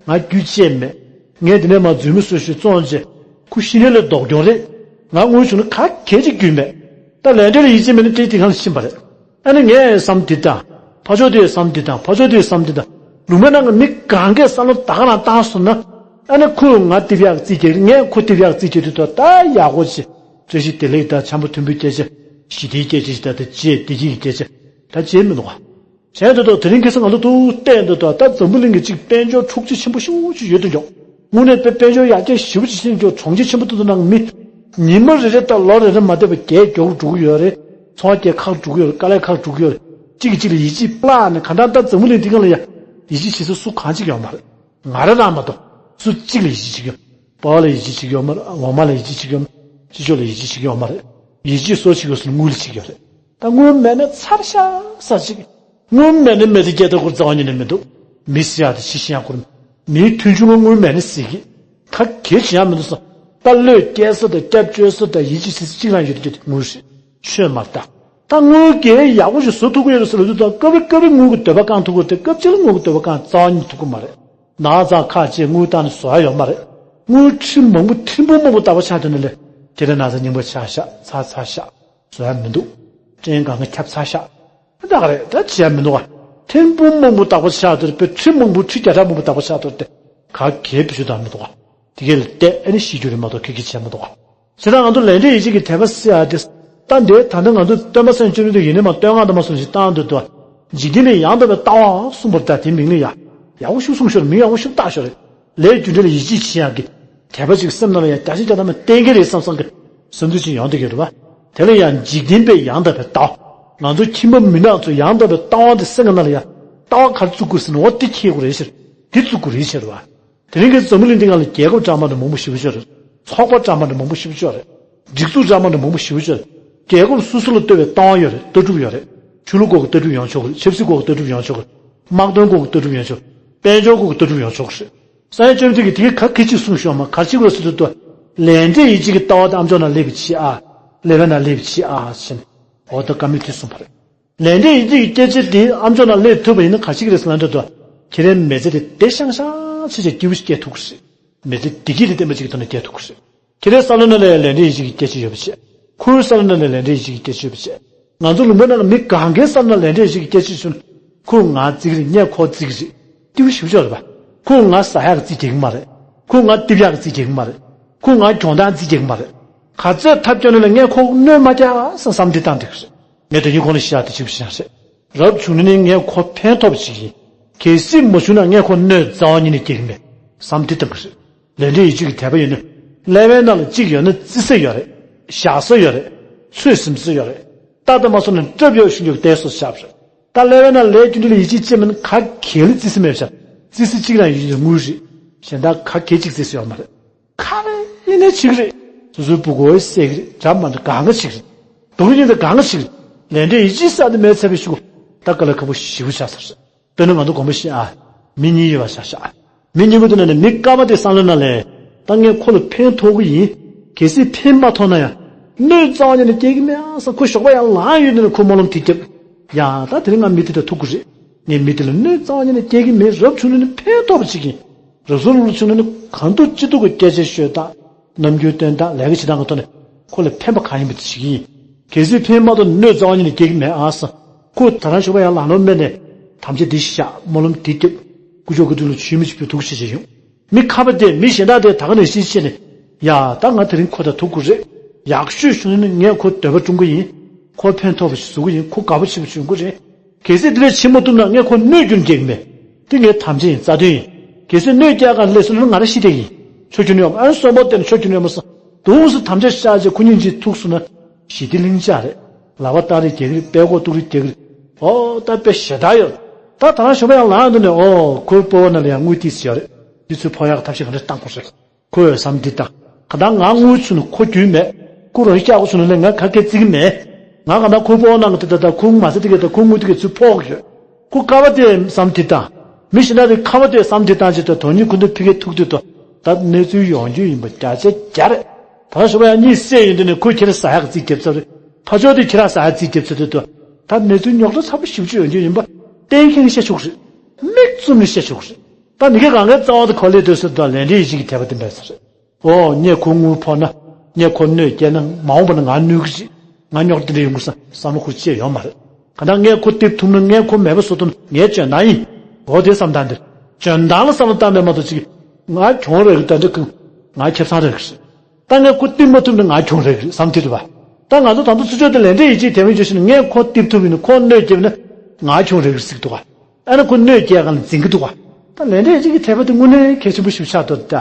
ང་རྒྱུས་ཆེ་མེད། ངས་འདི་ནས་མར་རྫུན་མ་བཟོས་ཤིག་བཙོངས་བྱས། ཁོ་ཤི་ནའི་ལས་ལྡོག་རྒྱུ་རེད། ང་དངུལ་བྱུང་ན་ག་གེ་ཅིག་རྒྱུས་མེད། ད་ལས་འབྲས་ལ་ཡིད་ཆེས་མེད་ན་སྐད་ཆ་དེ་གང་ལ་ཕྱིན་པ་རེད། ཨ་ནི་ངས་བསམ་འདི་དང་། ཕར་ཕྱོགས་དེས་བསམ་འདི་དང་། ཕར་ཕྱོགས་དེས་བསམ་འདི་དང་། ལུང་པའི་ནང་གི་མི་གང་གས་བསམ་བློ་ད་ག་རང་བཏང་སོང་ན། ཨ་ནི་ཁོས་ང་ཏི་བ་ཡག་རྩིས་རྒྱག་གི་རེད། ངས་ཁོ་ཏི་བ་ཡག་རྩིས་རྒྱག་དུས་ད་ད་ཡག་པོ་བྱས། བཀྲ་ཤིས་བདེ་ལེགས་དང་འཆམ་པོ་མཐུན་པོའི་སྐད་ཆ། ཞི་བདེའི་སྐད་ཆ་ཞིག་ད་ལྟ་བརྗེད། བདེ་སྐྱིད་ཀྱི་སྐད་ཆ་ད་བརྗེད་མི་འདུག་ག་བྱས་འདུག་ད་དེ་རིང་ཁ་སང་ང་ཚོ་ཐུག་བལྟས་འདུག་ད། ད་འཛམ་བུ་གླིང་གི་གཅིག་དཔལ་འབྱོར་འཁྲུག་ཆ་ཆེན་པོ་ཤུགས་ཆེ་ཡོད་དུ་འཇོག་དངོས་གནས་དཔེ་དཔལ་འབྱོར་ཡར་རྒྱས་ཞེ་པོ་ཅིག་ཕྱིན་འཇོག་གྲོང་ཁྱེར་ཆེན་པོ་ཏོག་ཏོ་ནང་མི། ཉི་མ་རེ་རེ་དང་ལོ་རེ་རེ་མ་བསྡད་པར་རྒྱས་མགྱོགས་འགྲོ་གི་ཡོད་རེད། འཚོ་བ་སྐྱེལ་ཁག་འགྲོ་གི་ཡོད་རེད། དཀའ་ལས་ཁག་འགྲོ་གི་ཡོད་རེད། གཅིག་གིས་གཅིག་ལ་ཡིད་ཆེས་བརླག་ནས། གང་ལྟར་ད་འཛམ་བུ་གླིང་འདི་སྒང་ལ་ཡ་ཡིད་ཆེས་བྱེད་ས་སུ་གང་ཅིག་ཡོད་མ་རེད། ང་རང་རང་མ་གཏོགས་སུ་གཅིག་ལ་ཡིད་ཆེས་བྱེད་ཀྱི་ཡོད། པ་ཕ་ལ་ཡིད་ཆེས་བྱེད་ཀྱི་ཡོད་མ་རེད། འོག་མ་ལ་ཡིད་ཆེས་བྱེད་ཀྱི་ཡོད་མ་རེད། སྤྱི་ཚོགས་ལ་ཡིད་ཆེས་བྱེད་ཀྱི་ཡོད་མ་རེད། ཡིད་ཆེས་སུ་བྱེད་ཀྱི་ཡོད་ཟེར་ན་དངུལ་ལ་བྱེད་ཀྱི་ཡོད་རེད། ད་དངུལ་མེད་ན་ཚར་ཤག་ས་ཅིག་དངུལ་མེད་ན་མི་ཚེ་སྐྱེལ་ཐབས་ཁུར་རྩ་བ་ཉིད་ནས་མི་འདུག་མི་ཤི་ཡག་དང་ཤི་ཤི་ཡག་ཁུར། མིའི་མཐུན་ཕྱུག་དངུལ་མེད་ན་ཟད་ཀྱི། ད་གལ་ཆེ་ཡག་མི་འདུག་བསམ། ད་བློས་སྐྱེལ་ས་དང་སྐྱབས་བཅོལ་ས་དང་ཡིད་ཆེས་བྱེད་ས་གཅིག་རང་ཡོད་དུ་ཡོད་དེ་དངུལ་རེད། ཆོས་མ་རེད་ད། ད་དངུལ་གྱིས་ཡག་པོ་ཞིག་བཟོ་ཐུབ་ཀྱི་ཡོད་རེད་ཟེར་ལབ་དུས་ད་སྐབས་རེ་སྐབས་རེ་དངུལ་གྱི་འདོད་པ་བསྐང་ཐུབ་ཀྱི་རེད་དེ། སྐབས་གཅིག་ལ་དངུལ་གྱི་འདོད་པ་བསྐང་རྩ་བ་ཉིད་ཐུབ་ཀྱི་མ་རེད། ན་ཚ་ཁག་ཅིག་དངུལ་བཏང་ནས་བཟོ་ཡག་ཡོད་མ་རེད། དངུལ་ཁྲི་མང་པོ་ཁྲི་འབུམ་མང་པོ་བཏང་བ་ཆགས་དུས་ནས་ལས་དེ་འདྲ་ན་ཚ་རྙིང་པ་ཆགས་ཤག་ཚར་ཚར་ཤག་བཟོ་ཡག་མི་འདུག་སྐྲན་གང་ག་ཁྱབ་ཚར་ཤག་ད་ག་རེད། ད་བྱས་མི་འདུག་ག་ཁྲི་འབུམ་མང་པོ་བཏང་བ་ཆགས་དུས་པའི་ཁྲི་མང་པོ་ཁྲི་བརྒྱ་ཕྲག་མང་པོ་བཏང་བ་ཆགས་དུས་དེ་ག་གེ་བེད་སྤྱོད་བཏང་མི་འདུག་ག་ཡི་གེ་ལ་བལྟས་ཨ་ནི་ཤེས་རྒྱུ་རེད་མ་གཏོགས་ཁྱད་ཁྱད་བྱས་མ་གཏོགས། བྱས་ཙང་ང་ཚོ་ལས་འབྲས་ཡིད་བྱེད་ཀྱི་དད་པ་ཟེར་ཡ་དེ། ད་འདི་ད་ལྟ་ང་ཚོ་སྟོན་པ་སངས་རྒྱས་བཅོམ་ལྡན་འདས་ཀྱི་ཡོན་ཏན་མ་བསྟོད་བསྔགས་དང་མ་སོང་ཞིག་བཏང་འདུག་ཏོ། འཇིག་རྟེན་པའི་ཡང་དག་པའི་ལྟ་བའང་གསུངས་པ་རེད། ད་དེ་མིང་ལ་ཡ་ཡག་པོ་ཞིག་གསུངས་ཤོར། མིང་ཡག་པོ་ཞིག་བཏགས་ཤོར་རེད། ལས་རྒྱུ་འབྲས་ལ་ཡིད་ཆེས་བྱེད་ཡག་གི་དད་པ་ཅིག་སེམས་ནང་ལ་ཡ་བརྒྱ་ཆ་བརྒྱ་ཐམ་པ་བསྟེན་གྱི་རེད་བསམ་བསམ་གི་བསམ་ཚུལ་ཅིག་ཡོང་བསྡད་ཀྱི་རེད་བ། དེ་ལ་ཡང་འཇིག་རྟེན་པའི་ཡང་དག་པའི་ལྟ་བ། ང་ཚོ་ཁྱིམ་པ་མི་ནག་ཚོ་ཡང་དག་པའི་ལྟ་བ་དེ་སེམས་ནང་ལ་ཡ་ལྟ་བ་ག་རེ་བཙུགས་དགོས་ཟེར་ན། འོ་དེ་འཁྱེར་དགོས་རེད་ཟེར། དེ་བཙུགས་དགོས་རེད་ཟེར་བ། དེ་རིང་གི་འཛམ་བུ་གླིང་འདི་སྒང་ལ་རྒྱལ་ཁབ་འདྲ་མི་འདྲ་མང་པོ་ཞེ་པོ་ཅིག་ཡོད་རེད། ཚོགས་པ་འདྲ་མི་འདྲ་མང་པོ་ཞེ་པོ་ཅིག་ཡོད་རེད། སྒྲིག་འཛུགས་འདྲ་མི་འདྲ་མང་པོ་ཞེ་པོ་ཅིག་ཡོད་རེད། རྒྱལ་ཁབ་སོ་སོ་ལ་ལྟོས་པའི་ལྟ་བ་ཡོད་རེད། ལྟ་གྲུབ་ཡོད་རེད། ཆོས་ལུགས་སྐོར་གྱི་ལྟ་གྲུབ་ཡོང་ཆོག་གི་རེད། ཆབ་སྲིད་སྐོར་གྱི་ལྟ་གྲུབ་ཡོང་ཆོག་གི་རེད། དམག་དོན་སྐོར་གྱི་ལྟ་གྲུབ་ཡོང་ཆོག་དཔལ་འབྱོར་སྐོར་གྱི་ལྟ་གྲུབ་ཡོང་ཆོག་གི་རེད། སངས་རྒྱས་བཅོམ་ལྡན་འདས་ཀྱིས་དེ་ག་གལ་ཆེ་གསུངས་ཤོག་མ། ག་རེ་བྱེད་དགོས་ཟེར་དུས། ལས་འབྲས་ཡིད་བྱེད་ཀྱི་ལྟ་བ་དེ་ཨ་མཆོག་ནང་སླེབས་པའི་ཕྱིར་ཨ། ལེགས་པའི་ནང་སླེབས་པའི་ཕྱིར་ཨ་ཟེར་ནས། འོ་ད་བཀའ་མོལ་དེ་གསུངས་པ་རེད། ལས་འབྲས་ཡིད་བྱེད་ཀྱི་སྐད་ཆ་དེ་ཨ་མཆོག་ནང་སླེབས་ཐུབ་པ་ཡིན་ན་ག་རེ་བྱེད་ཀྱི་རེད་ཟེར་ན། འདྲ་འདུག་ཁྱེད་རའི་མི་ཚེ་དེ་བདེ་ཤང་ཤང་ཆེ་ཆེ་སྐྱིད་པོ་ཞིག་སྐྱེལ་ཐུབ་ཀྱི་རེད། མི་ཚེ་བདེ་སྐྱིད་དེ་བརྟན་པོ་ཅིག་གི་ཐོག་ནས་སྐྱེལ་ཐུབ་ཀྱི་རེད། ཁྱེད་རའི་བསམ་བློ་ནང་ལ་ལས་འབྲས་ཡིད་བྱེད་ཀྱི་སྐད་ཆ་ཡོད་པ་བྱས། ཁོའི་བསམ་བློ་ནང་ལ་ལས་འབྲས་ཡིད་བྱེད་ཀྱི་སྐད་ཆ་ཡོད་པ་བྱས། ང་ཚོ་ལུང་པའི་ནང་ལ་མི་གང་གའི་བསམ་བློ་ནང་ལས་འབྲས་ཡིད་བྱེད་ཀྱི་སྐད་ཆ་བྱུང་ན། ཁོས་ང་བརྩི་གི་རེད། ངས་ཁོ་བརྩི་གི་རེད། སྐྱིད་པོ་ཞེ་པོ་ཅིག་རེད་པ། ཁོས་ང་ཟ་ཡག་གི་རྩིས་རྒྱག་གི་མ་རེད། ཁོས་ང་རྟིབ་ཡག་གི་རྩིས་རྒྱག་གི་མ་རེད། ཁོས་ང་གྱོང་ཐག་རྩིས་རྒྱག་གི་མ་རེད། ག་ཚོད་ཐབས་སྐྱོ་ནས་ལ་ངས་ཁོ་གནོད་མ་རྒྱག་བསམ་བསམ་འདི་བཏང་འདུག་གི་རེད། ངས་དེ་རིང་ཁོང་ལ་བཤད་དེ་ཅིག་བཤད་རེད། རབ་བྱུང་ནས་ནི་ངས་ཁོ་ཕན་ཐོགས་པ་ཅིག་ཡིན། གལ་སྲིད་མ་བྱུང་ན་ངས་ཁོ་གནོད་རྩ་བ་ཉིད་ནས་སྐྱེལ་གི་མེད་བསམ་འདི་བཏང་གི་རེད། ལས་འབྲས་ཡིད་བྱེད་ཀྱི་དད་པ་ཡོད་ན། ཀླད་པའི་ནང་ལ་གཅིག་ཡོད་ན་བརྩི་ས་ཡོད་རེད། བཞག་ས་ཡོད་རེད། ཚོད་ཟིན་ས་ཡོད་རེད། ལྟ་ད་མ་སོང་ན་སྐྲབ་ཡོད་ཤུགས་རྒྱག་བལྟས་སོ་ཤག་རེད། ད་ཀླད་པའི་ནང་ལས་རྒྱུ་འབྲས་ལ་ཡིད་ཆེས་ཅན་མིན་ག་གེ་ལ་བརྩི་ས་མེད་ཤག་བརྩི་ས་གཅིག་རང་ཡོད་དངུལ་རེད། གཞན་དག་ག་གེ་གཅིག་བརྩི་ས་ཡོད་མ་རེད། ག་རེ་ཡིན་ནའི་བྱེད་ཀྱི་རེད། སོ་སོའི་སྤུ་གུ་བསད་ཀྱི་རེད། འདྲ་མི་འདྲ་གང་ག་བྱེད་ཀྱི་རེད། སྡུག་རུས་ཉིན་དུ་གང་ག་བྱེད་ཀྱི་རེད། ལས་འབྲས་ཡིད་ཆེས་ས་དེ་མེད་ཚར་བའི་གཞུག་གུ་ད་དཀའ་ལས་ཁག་པོ་ཞེ་པོ་ཆགས་ཚར་རེད། དཔེར་ན་ང་ཚོ་དགོངས་པ་བཞེས་ཨ། མི་གཉིས་ཡོད་པ་ཆ་བཞག་མི་གཉིས་པོ་དེ་ནང་ནས་མི་དཀར་པོ་དེ་བསམ་བློ་ནང་ལས། ད་ངས་ཁོ་ལ་ཕན་ཐོགས་ཀྱི་ཡིན། གལ་སྲིད་ཕན་མ་ཐོགས་ན་ཡང་། གནོད་རྩ་བ་ཉིད་ནས་སྐྱེལ་གྱི་མེད་ཨ་བསམ། ཁོ་ཞོགས་པ་ཡར་ལངས་ཡོང་དུས་ནས་ཁོ་སྨོན་ལམ་དེ་བརྒྱབ། ཡ་ད་དེ་རིང་ང་མི་དེ་དང་ཐུག་གི་རེད། ངས་མི་དེ་ལ་གནོད་རྩ་བ་ཉིད་ནས་སྐྱེལ་གྱི་མེད། རབ་བྱུང་ནས་ནི་ཕན་ཐོགས་པ་ཅིག་ཡིན། རབ་བྱུང་ལུགས་ལ་བྱུང་ན་ནི་གང་ཐུབ་ཅི་ཐུབ་ཀྱི་སྐད་ཆ་ཤོད་སྟངས། རྣམ་འགྱུར་སྟོན་སྟངས། ལས་ཀ་བྱེད་སྟངས་ཀྱི་ཐོག་ནས་ཁོ་ལ་ཕན་པ་གང་ཡིན་པ་དེ་བྱེད་ཀྱི་ཡིན། གལ་སྲིད་ཕན་མ་ཐོགས་ན་གནོད་རྩ་བ་ཉིད་ནས་སྐྱེལ་གྱི་མེད་ཨ་བསམ། ཁོས་ད་རང་ཞོགས་པ་ཡར་ལངས་ནོར་མེད་ནས་དམ་བཅའ་འདི་བཞག་སྨོན་ལམ་འདི་བརྒྱབ། སྐུ་ཞབས་སྐུ་དྲིན་ལ་ཆུད་མི་གཅིག་པུས་ཐུགས་རྗེ་ཆེ་ཡོང་། མི་ཁ་པ་དེ་མི་གཞན་དག་དེ་ད་ག་ནང་བཞིན་བྱས་ནས། ཡ་ད་ང་དེ་རིང་ཁོ་དང་ཐུག་དགོས་རེད། ཡག་ཤོས་བྱུང་ན་ངས་ཁོ་འདོད་པ་སྐྲུན་གྱི་ཡིན། ཁོ་ཕན་ཐོགས་པ་ཞིག་བཟོ་གི་ཡིན། ཁོ་དགའ་པོ་བྱེད་པ་བྱུང་གི་རེད། གལ་སྲིད་དེ་ལས་བྱེད་མ་ཐུབ་ན་ངས་ཁོ་གནོད་རྒྱུ་ནི་སྐྱེལ་གི་མེད། དེ་ངའི་དམ་བཅའ་ཡིན། རྩ་དོན་ཡིན། གལ་སྲིད་གནོད་སྐྱེལ་ག་སླེབས་སོང་ན་ང་རང་ཤི་བསྡད་ཀྱི་ཡིན། ཆོག་རྒྱུ་ནི་ཡོད་མ། ཨ་ནི་གསོན་པོ་བསྡད་ན་ཆོག་རྒྱུ་ནི་ཡོད་མ་བསམ། དུང་སུ་དམ་བཅའ་བཞག་རྗེས་ཁོ་གཉིས་གཅིག་ཐུག་སོང་ན་ཞི་བདེ་ལྷིང་འཇགས་རེད། ལག་པ་བཏང་རེས་རྒྱག་གི་རེད། པད་ཀོག་གཏུག་རེས་རྒྱག་གི་རེད། ཨོ་ད་དཔེ་ཞེ་དྲག་ཡོད། ད་ད་རང་ཞོགས་པ་ཡར་ལངས་དུས་ནས་ཨོ་ཁོའི་སྤོ་བོ་ནང་ལ་ཡང་དངུལ་ཏོག་ཙམ་ཡོད་རེད། འདི་ཚུར་ཕོག་ཡག་ཐབས་ཤེས་ག་འདྲ་བཏང་དགོས་རེད། ཁོས་བསམ་འདི་ལྟ། གང་ལྟར་ང་དངུལ་བྱུང་ན་ཁོ་རྒྱུས་མེད། ཁོ་རང་སྐྱག་པ་བྱུང་ན་ལས་ང་ག་གེ་བརྩི་གི་མེད། ང་གང་ལྟར་ཁོའི་སྤོ་བོ་ནང་གི་དེ་ལྟ་ད་ཁོ་མ་ཟད་དེ་ག་ད་ཁོ་དངུལ་དེ་ག་ཚུར་ཕོག་གི་ཡོད། ཁོ་དཀར་པོ་དེ་བསམ་འདི་ལྟ། མི་གཞན་དག་དེ་ཁ་པོ་དེ་བསམ་འདི་ལྟ་ཅེས་ད་དོན་གཉིས་ཁོ་འདི་ཕི་གེ་ཐུག་དུས་ད་ད་གནས་ཚུལ་ཡོང་རྒྱུ་ཡིན་པ་བརྒྱ་ཆ་བརྒྱ་རེད། ད་ཞོགས་པ་ཡང་གཉིད་སད་ཡོང་དུས་ནས་ཁོས་ཁྱེད་རང་ཟ་ཡག་གི་རྩིས་རྒྱབ་ཚར་རེད། ཕར་ཕྱོགས་དེ་ཁྱེད་རང་ཟ་ཡག་རྩིས་རྒྱབ་ཚར་དུས་ད་ད་གནས་ཚུལ་རྙོག་དྲ་ཚ་པོ་ཞེ་པོ་ཅིག་ཡོང་རྒྱུ་ཡིན་པ་གཏན་འཁེལ་ནས་བཤད་ཆོག་གི་རེད། མིག་བཙུམ་ནས་བཤད་ཆོག་གི་རེད། ད་མི་སྒེར་གང་གའི་རྩ་བ་དེ་ག་ལས་སྡོད་ཟེར་དུས་ལས་འབྲས་ཡིད་བྱེད་ཀྱི་དད་པ་དེ་མེད་ས་རེད། ཨོ་ངས་ཁོ་དངུལ་ཕོག་ན། ངས་ཁོ་གནོད་སྐྱེལ་ན། མ་འོངས་པ་ན་ང་གནོད་ཀྱི་རེད། ང་རྙོག་དྲ་འདི་འདྲ་ཡོང་གི་རེད་བསམ་བསམ་བློ་ཁོར་སྐྱེ་ཡོད་མ་རེད། གང་ལྟར་ངས་ཁོ་རྟེན་ཐུབ་ན། ངས་ཁོ་མེད་པ་བཟོ་ཐུབ་ན་ངའི་འཇོན་ཐང་ཡིན། འོ་དེ་བསམ་སྟངས་འདིར། འཇོན་ཐང་ལ་བསམ་བློ་བཏང་པས་མ་གཏོགས་ཅིག་ང་གྱོང་རེག་གི་ད་འདྲ་གི། ང་ཁེ་བཟང་རེག་གི་རེད། ད་ངས་ཁོ་རྟེན་མ་ཐུབ་ན་ང་གྱོང་རེག་གི་རེད་བསམ་དེ་རེད་པ། ད་ང་ཚོ་ད་དུང་ཚུར་ཕྱོགས་དེ་ལས་འབྲས་ཡིད་བྱེད་དད་པའི་བརྗོད་བྱས་ནས་ངས་ཁོ་རྟེན་ཐུབ་ཡིན་ན། ཁོ་གནོད་སྐྱེལ་ན་ང་གྱོང་རེག་གི་རེད་ཟེར་གི་འདུག་ག་ཨ་ནི་ཁོ་གནོད་སྐྱེལ་གང་ལ་འཛིན་གི་འདུག་ག་ད་ལས་འབྲས་ཡིད་བྱེད་ཀྱི་དད་པ་དེ་དངོས་གནས་གལ་ཆེན་པོ་ཞིག་ཆགས་འདུག་ད་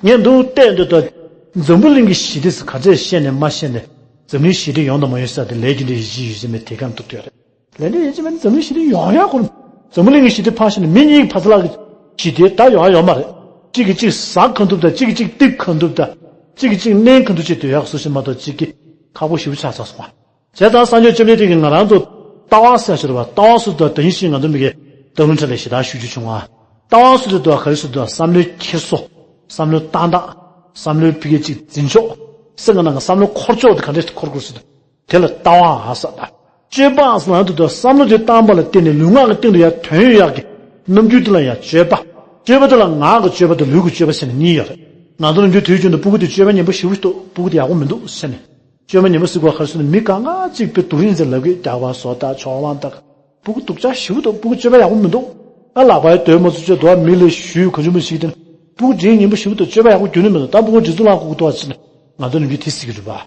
ངས་འདུག་བལྟས་འདུག་ད་འཛམ་བུ་གླིང་གི་ཞི་བདེ་ཟེར་ག་ཚད་བཤད་ནས་མ་བཤད་ནས། འཛམ་གླིང་ཞི་བདེ་ཡོང་དང་མ་ཡོང་ཟེར་དེ་ལས་རྒྱུ་འབྲས་ཡིད་བྱེད་ཡིད་བྱེད་མེད་དེ་གང་འདུག་ཡོད་རེད། ལས་འབྲས་ཡིད་བྱེད་མེད་ན་འཛམ་གླིང་ཞི་བདེ་ཡོང་ཡག་གོ། འཛམ་བུ་གླིང་གི་ཞི་བདེ་ཕར་བཞག་ན་མི་གཉིས་ཀྱི་བར་ལ་གི་ཞི་བདེ་ད་ཡོང་ཡག་ཡོད་མ་རེད། གཅིག་གིས་གཅིག་ཟ་གང་ཐུབ་དང་། གཅིག་གིས་གཅིག་རྟིང་གང་ཐུབ་དང་། གཅིག་གིས་གཅིག་མནན་གང་ཐུབ་བྱེད་སྡོད་ཡག་བཟོ་བཞིན་མ་གཏོགས་གཅིག་གིས་ཁག་པོ་ཞེ་པོ་ཆགས་ཚར་སོང་བ། བྱས་ཙང་སངས་རྒྱས་བཅོམ་ལྡན་འདས་ཀྱིས་ང་རང་ཚོ་ལྟ་བ་ཟེར་ཞོར་བ། ལྟ་བ་ཟེར་དུས་ད་ཡིན་ཞིང་ང་ཚོ་མི་གི་སྟོན་ལུང་ཁྲིད་ལ་ཞེ་དྲག་ཞུ་རྒྱུ་བྱུང་བ། ལྟ་བ་ཟེར་དུས་ད་ག་རེ་ཟེར་དུས་བསམ་བློའི་འཁྱེར་སོ། བསམ་བློའི་བཏང་སྟངས། བསམ་བློའི་ཕི་གེ་གཅིག་འཛིན་ཕྱོགས། སེམས་ཀྱི་ནང་གི་བསམ་བློ་འཁོར་ཕྱོགས་དེ་ག་འདྲས་འཁོར་དགོས་ཟེར་དུས། དེ་ལ་ལྟ་བ་ཟེར་ད། སྤྱོད་པ་ཟེར་ན་དུ་དུ་བསམ་བློ་དེ་བཏང་པ་ལ་བརྟེན་ནས་ལུས་ངག་གི་སྟེང་དུ་ཡང་དོན་ཡོད་ཡག་གི་རྣམ་འགྱུར་དེ་ལ་ཡང་སྤྱོད་པ། སྤྱོད་པ་དེ་ལ་ངག་གི་སྤྱོད་པ་དང་ལུས་ཀྱི་སྤྱོད་པ་ཟེར་ནས་གཉིས་ཡོད་རེད། ང་ཚོ་ནམ་རྒྱུན་དུས་རྒྱུན་དུ་སྤུ་གུ་དེ་སྤྱོད་པ་ངན་པ་ཞེ་པོ་ཞིག་འདུག་སྤུ་གུ་དེ་ཡག་པོ་མི་འདུག་ཟེར་ནས། སྤྱོད་པ་ངན་པ་ཟེར་དགོས་ག་རེ་ཟེར་ན། མི་གང་ག་གཅིག་པའི་སྡུག་རིས་ཟེར་ལབ་གི། རྒྱག་པ་བཟོ་ལྟ་ཆོག་ལང་ལྟ། སྤུ་གུ་སྡུག་ཅག་ཞེ་པོ་འདུག་སྤུ་གུ་སྤྱོད་པ་ཡག་པོ་མི་འདུག་ཨ་ལག་པའི་དོན་མ་ཚུགས་ཆོག་འདུག་ཨ་མི་ལ་ཞུས་གང་བྱུང་མ་ཞིག་དེ་ནི། སྤུ་གུ་འདྲེ་སྙན་པོ་ཞེ་པོ་འདུག་སྤྱོད་པ་ཡག་པོ་རྒྱུན་ནས་མི་འདུག་ད་སྤུ་གུ་འདྲེ་ཚུགས་ལངས་ཁུག་ཁུག་ཐོག་ཕྱིན་ན་ང་ཚོ་ནམ་རྒྱུན་དེ་ཟེར་གྱི་རེད་པ།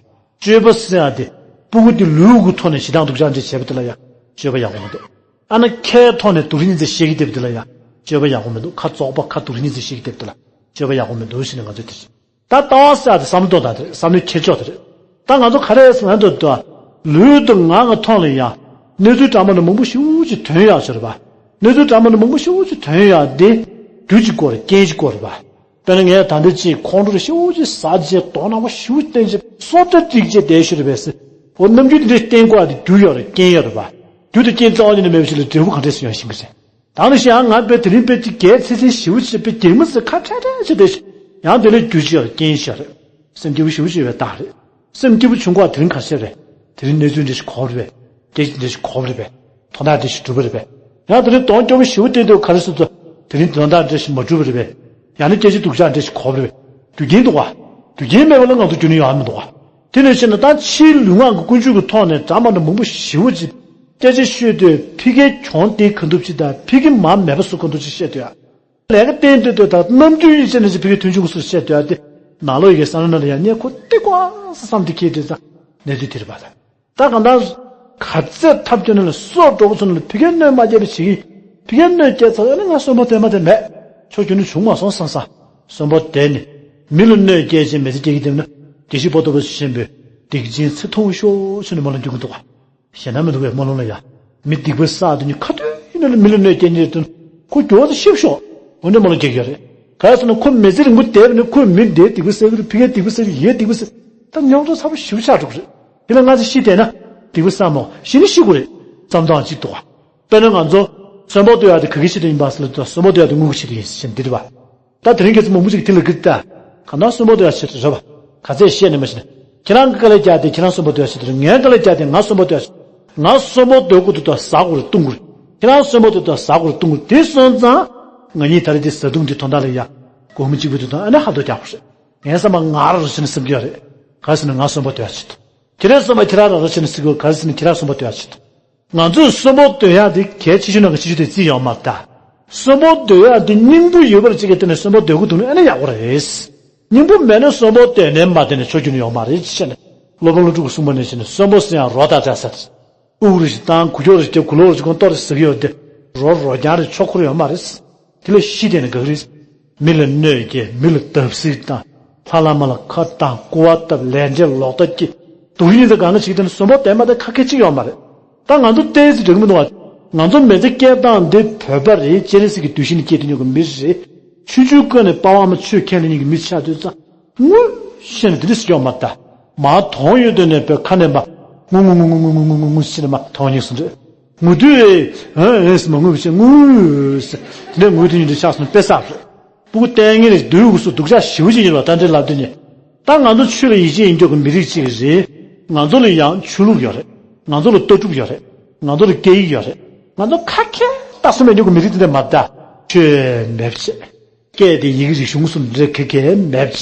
སྤྱོད་པ་ཟེར་ཡ་དེ་སྤུ་གུ་དེ་ལུས་ཀྱི་ཐོག་ནས་ཞེ་སྡང་སྡུག་ཅག་འདྲེ་བྱས་པ་དེ་ལ་ཡ་སྤྱོད་པ་ཡག་པོ་མི་འདུག་ཨ་ན་ཁའི་ཐོག་ནས་སྡུག་རུས་གཉིས་ཚེ་བཤད་ཀྱི་བསྡད་པ་དེ་ལ་ཡ་སྤྱོད་པ་ཡག་པོ་མི་འདུག་ཁ་བཙོག་པ་ཁ་སྡུག་རུས་གཉིས་ཚེ་བཤད་ཀྱི་བསྡད་པ་དེ་ལ་སྤྱོད་པ་ཡག་པོ་མི་འདུག་ཟེར་ནས་ང་ཚོས་དེ་བྱེད། ད་ལྟ་བ་ཟེར་ཡ་དེ་བསམ་བློ་གཏོང་སྟངས་དེ་རེད། བསམ་བློའི་ཁྱེར་ཕྱོགས་དེ་རེད། ད་ང་ཚོ་ག་རེ་ཟེར་ན་འདོད་དོ། ལུས་དང་ངག་གི་ཐོག་ལ་ཡང་གནས་ཚུལ་འདྲ་མིན་མང་པོ་ཞེ་པོ་ཅིག་ཐོན་ཡག་ཞིག་རེད་པ། གནས་ཚུལ་འདྲ་མིན་མང་པོ་ཞེ་པོ་ཅིག་ཐོན་ཡག་དེ་རྒྱུ་གཅིག་པོ་རེད། རྐྱེན་གཅིག་པོ་རེད་པ། དཔེར་ན་ངས་ད་ལྟ་ཅིག་ཁོང་ཁྲོ་ཞེ་པོ་ཅིག་ཟ་བྱས་དོ་སྣང་བ་ཞེ་པོ་བསྟན་བྱས་སོ་ཏྲ་ཏིག་བྱས་བསྡད་ཤི་རེད་པས་ཟེར། འོ་རྣམ་འགྱུར་དེ་འདྲ་བསྟན་དགོས་ཡག་དེ་རྒྱུ་ཡོད་རེད། རྐྱེན་ཡོད་རེད་པ། རྒྱུ་དང་རྐྱེན་རྩ་བ་ཉིད་ནས་མེད་པ་ཞིག་ལ་འབྲས་བུ་གང་འདྲས་སུ་ཡོང་ཤེས་ཀྱི་རེད། ད་ནི་ཞེ་ཡང་ང་དཔེ་དེ་རིང་དཔེ་ཅིག་གལ་ཆེ་ཆེ་ཞེ་པོ་ཅིག་དཔེ་གད་མོ་ཟེར་ཁ་ཁྲལ་ཁྲལ་བྱེད་དེ་ཡང་དེ་ལ་རྒྱུ་ཅི་ཡོད་རེད། རྐྱེན་ཅི་ཡོད་རེད། སེམས་སྐྱིད་པོ་ཞེ་པོ་ཅིག་ཡོད་པའི་རྟགས་རེད། སེམས་སྐྱིད་པོ་བྱུང་གོ་དེ་རིང་ག་ཤེད་རེད། དེ་རིང་གནས་ཚུལ་འདྲ་ཞིག་གོ་རེད་པས། སྐད་ཆ་འདྲ་ཞིག་གོ་རེད་པས། དོན་དག་འདྲ་ཞིག་གྲུབ་པ་རེད་པས། ཡང་དེ་རིང་གདོང་སྐྱོ་པོ་ཞེ་པོ་བསྟན་དུས་ག་རེ་ཟེར་ཚོ། དེ་རིང་དོན་དག་འདྲ་ཞིག་མ་གྲུབ་པ་རེད་པས། ཡང་ན་སྐད་ཆ་སྡུག་ཅག་འདྲ་ཞིག་གོ་རེད་པས། རྒྱུ་རྐྱེན་འདུག་ག་རྒྱུ་རྐྱེན་མེད་པ་ལ་ང་ཚོ་རྒྱུ་ནི་ཡོང་ཡ་མི་འདུག་ག་དེ་ནས་བཤད་ན་ད་ཕྱིའི་ལུས་ངག་གི་ཀུན་སྤྱོད་ཀྱི་ཐོག་ནས་འདྲ་མི་འདྲ་མང་པོ་ཞེ་པོ་ཅིག་སྐད་ཆ་ཤོད་དུས་ཕི་གེ་གྱོང་དེ་ག་འདུག་ཅིག་དང་ཕི་གེ་མ་མེད་པ་སུ་ག་འདུག་ཅིག་བཤད་དུས་ཡ། ལས་ཀ་བསྟན་དུས་དུས་དང་རྣམ་འགྱུར་ཡིན་ཆེ་ནས་ཅིག་ཕི་གེ་མཐུན་ཆུང་སུ་བཤད་དུས་ཡ་དེ་ནང་ལོགས་ཡི་གེ་བསམ་བློ་ནང་ལ་ཡ་ཉེ་ཁོ་ཏི་ཀོ་ས་བསམ་དེ་ཁྱེད་དེ་ཙང་གནས་དུས་དེར་བ་དང་། ད་གང་ལྟར་ག་ཚད་ཐབས་སྐྱོ་ནས་ལ་སྲོག་འགྲོ་གི་ཚོ་ནས་ཕི་གེ་གནོད་མ་སྐྱེལ་བ་བྱེད་ཀྱི། ཕི་གེ་གནོད་སྐྱེལ་ཚར་ཡོད་ན་ང་གསོན་པོ་དེ་མ་དེ་མེད། ཆོ་རྒྱུ་ནི་བྱུང་མ་སོང་བསམ་ས། གསོན་པོ་དེ་ནི་མི་ལ་གནོད་སྐྱེལ་ཆེད་མི་ཚེ་སྐྱེལ་གྱི་དེ་ན་དགེ་བཤེས་པོ་ཏོ་པོ་ཆེན་པོས་སྡིག་ཅན་ཚེ་ཐུང་ཤོག་ཆུ་ནི་མ་ལ་འཇུག་གི་འདུག་ག་ཞེ་ན་མི་འདུག་པའི་སྨོན་ལམ་ལ་ཡ། མི་སྡིག་པ་བསགས་དུས་ནི་ཁ་ཐུག་ཡིན་ན་མི་ལ་གནོད་སྐྱེལ་ཉེར་དུ་ཁོ་མགྱོགས་དུ་ཤེས་ཤོག་འོ་འདྲ་མ་ལ་སྐྱེལ་གྱི་རེད། ག་རེ་ཟེར་ན་ཁོ་མི་ཚེ་རིང་པོ་བསྡད་པ་ནི་ཁོས་མི་འདིའི་སྡིག་པ་བསགས་ཀྱི་རེད། ཕི་གའི་སྡིག་པ་བསགས་ཀྱི་ཡའི་སྡིག་པ་བསགས་ད་མྱོང་ཚོར་ཚ་པོ་ཞེ་པོ་ཆགས་འགྲོ་གི་རེད། དེ་ལ་ང་ཚོ་ཤི་བསྡད་ན་སྡིག་པ་བསགས་མོ་ཤི་ནི་ཤི་དགོས་རེད། བསམ་སྟངས་གཅིག་འདུག་ག་དཔེར་ན་ང་ཚོ་གསོན་པོ་སྡོད་ཡག་དེ་ག་གི་ཆེད་དུ་ཡིན་པ་ཟེར་ལ་གསོན་པོ་སྡོད་ཡག་དེ་དངུལ་གྱི་ཆེད་དུ་ཡིན་ཟེར་འདི་རེད་པ། ད་དེ་རིང་ཁྱེད་ཚོ་མང་པོ་ཞིག་དེ་ལ་གི་ད། གང་ལྟར་གསོན་པོ་སྡོད་ཡག་ཆེད་དུ་རེད་པ། ག་ཚད་བཤད་ནས་མ་ཤེས་ན། ཁྱེད་རང་གི་དཀའ་ལས་རྒྱག་དེ་ཁྱེད་རང་གསོན་པོ་སྡོད་ཡག་ཆེད་དུ་རེད། ངའི་དཀའ་ལས་རྒྱག་དེ་ང་གསོན་པོ་སྡོད་ཡག་ཆེད། ང་གསོན་པོ་སྡོད་དགོས་འདུག་ད་ཟ་དགོས་རེད་བཏུང་དགོས་རེད། ཁྱེད་རང་གསོན་པོ་སྡོད་དུས་ཟ་དགོས་རེད་བཏུང་དགོས་རེད། དེ་སོང་ཙང་། ང་གཉིས་ད་རེས་དེ་བཟའ་བཏུང་འདི་དོན་དག་ལ་ཡ། སྒོར་མོ་གཅིག་པུ་དེ་དང་ཨ་ནི་ཧ་ཏོ་རྒྱག་དགོས་རེད། ངའི་བསམ་པ་ང་རང་རུ་ཕྱིན་ན་སེམས་སྐྱོ་རེད། ག་ཟེར་ན་ང་གསོན་པོ་སྡོད་ཡག་ཆེད་དུ། ཁྱེད་རང་གསོན་པོ་ཁྱེད་རང་རང་རུ་ཕྱིན་ན་སེམས་སྐྱོ་ག་ཟེར་ན་ཁྱེད་རང་གསོན་པོ་སྡོད་ཡག་ཆེད་དུ། ང་ཚོས་གསོན་པོ་སྡོད་ཡག་དེ་གལ་ཆེ་ཤོས་ནང་གི་ཆེ་ཤོས་དེ་རྩིས་ཡོད་མ་རེད་ད། གསོན་པོ་སྡོད་ཡག་དེ་སྙིང་པོ་ཡོད་པར་བྱེད་ཀྱི་དེ་ནས་གསོན་པོ་སྡོད་དགོས་འདུག་ཨ་ནི་ཡག་པོ་རེད། སྙིང་པོ་མེད་ན་གསོན་པོ་སྡོད་ནས་མ་བསྡད་ནས་ཆོ་རྒྱུ་ནི་ཡོད་མ་རེད་ཅེས་བཤད་ནས་སློབ་དཔོན་ཀླུ་སྒྲུབ་ཀྱིས་གསུངས་པ་ནང་བཞིན་གསོན་པོ་ཟེར་ཡང་རོ་ད་ད་ཟེར། དབུགས་རེ་ཞིག་བཏང་། འགུལ་སྐྱོད་རེ་བྱེད། འགུལ་ལོག་རེ་བྱེད། ཁོང་ཏོག་རེ་ཟ་གི་ཡོད་དེ། རོ་རོ་རྐྱང་རེ་ཆོ་འཁོར་ཡོད་མ་རེད། དེ་ལ་ཤི་དེ་ནི་ག་གི་རེད། མི་ལ་གནོད་སྐྱེལ། མི་ལ་བརྡབ་གསིག་བཏང་། ལྷ་བླ་མ་ལ་ཁ་བཏང་། སྐུར་བ་བཏབ། ལས་འབྲས་ལོག་ལྟ་སྐྱེ། སྡུག་ཡིན་དེ་གང་ན་ཞིག་དེ་ནི་གསོན་པོ་བསྡད་མ་བསྡད་ཁ་སྐད་ཅིག་ཡོད་མ་རེད། ད་ང་ཚོ་བསྟན་ཟེར་འགྲིག་གི་མི་འདུག་བ། ང་ཚོ་མི་ཚེ་སྐྱེལ་སྟངས་འདི་བོད་པ་རེད། སྤྱན་རས་གཟིགས་ཀྱི་གདུལ་ཞིང་ནས་སྐྱེས་དུས་ཉོ་གི་མི་རེད། ཆུང་ཆུང་ཀུན་ནས་པ་ཕ་མ་ཆོས་ཁས་ལེན་མཁན་གྱི་མི་ཆགས་དུས་ཙང་། ངུ་ཤེས་ནས་དེ་འདྲ་ཞིག་ཡོང་མ་ད། མ་མཐོང་ཡོད་དུས་ནས་བོད་ཁ་ནས་མ། ངུ་ངུ་ངུ་ངུ་ཞེས་ནས་མ་མཐོང་སྙིང་སུ་འདྲ། ངུ་དུས་ཨེ་ཨེ་ཟེར་མ་ངུ་བྱེད་ངུ་ཟེར། དེ་འདྲ་ངུ་དུས་ཉིན་དུ་ཆགས་སོང་དཔེ་བསགས་རེད། སྤུ་གུ་ལྟས་ངན་རེད། སྡུག་གུ་སུ་སྡུག་ཅག་ཞེ་པོ་ཅིག་ཡིན་པ་ད་འདྲའི་ལབ་དུས་ནས། ད་ང་ཚོ་ཆོས་ལ་ཡིད་ཆེས་ཡིན་རྒྱུ་གི་མི་རིགས་ཅིག་རེད། ང་ཚོ་ལ་ཡང་ཆོས་ལུགས་ཡོད་རེད། ང་ཚོ་ལ་ལྟ་གྲུབ་ཡོད་རེད། ང་ཚོ་ལ་སྐད་ཡིག་ཡོད་རེད། ང་ཚོ་ཁ་ཁྱེར་ལྟ་སུ་མེད་རྒྱུ་གི་མི་རིགས་དེ་འདྲ་མ་ད། ཆོས་མེད་པ་བྱེད། སྐད་དེ་ཡི་གེ་རིག་གཞུང་སུ་འདྲེ་གེ་གེ་མེད་པ་བྱེད།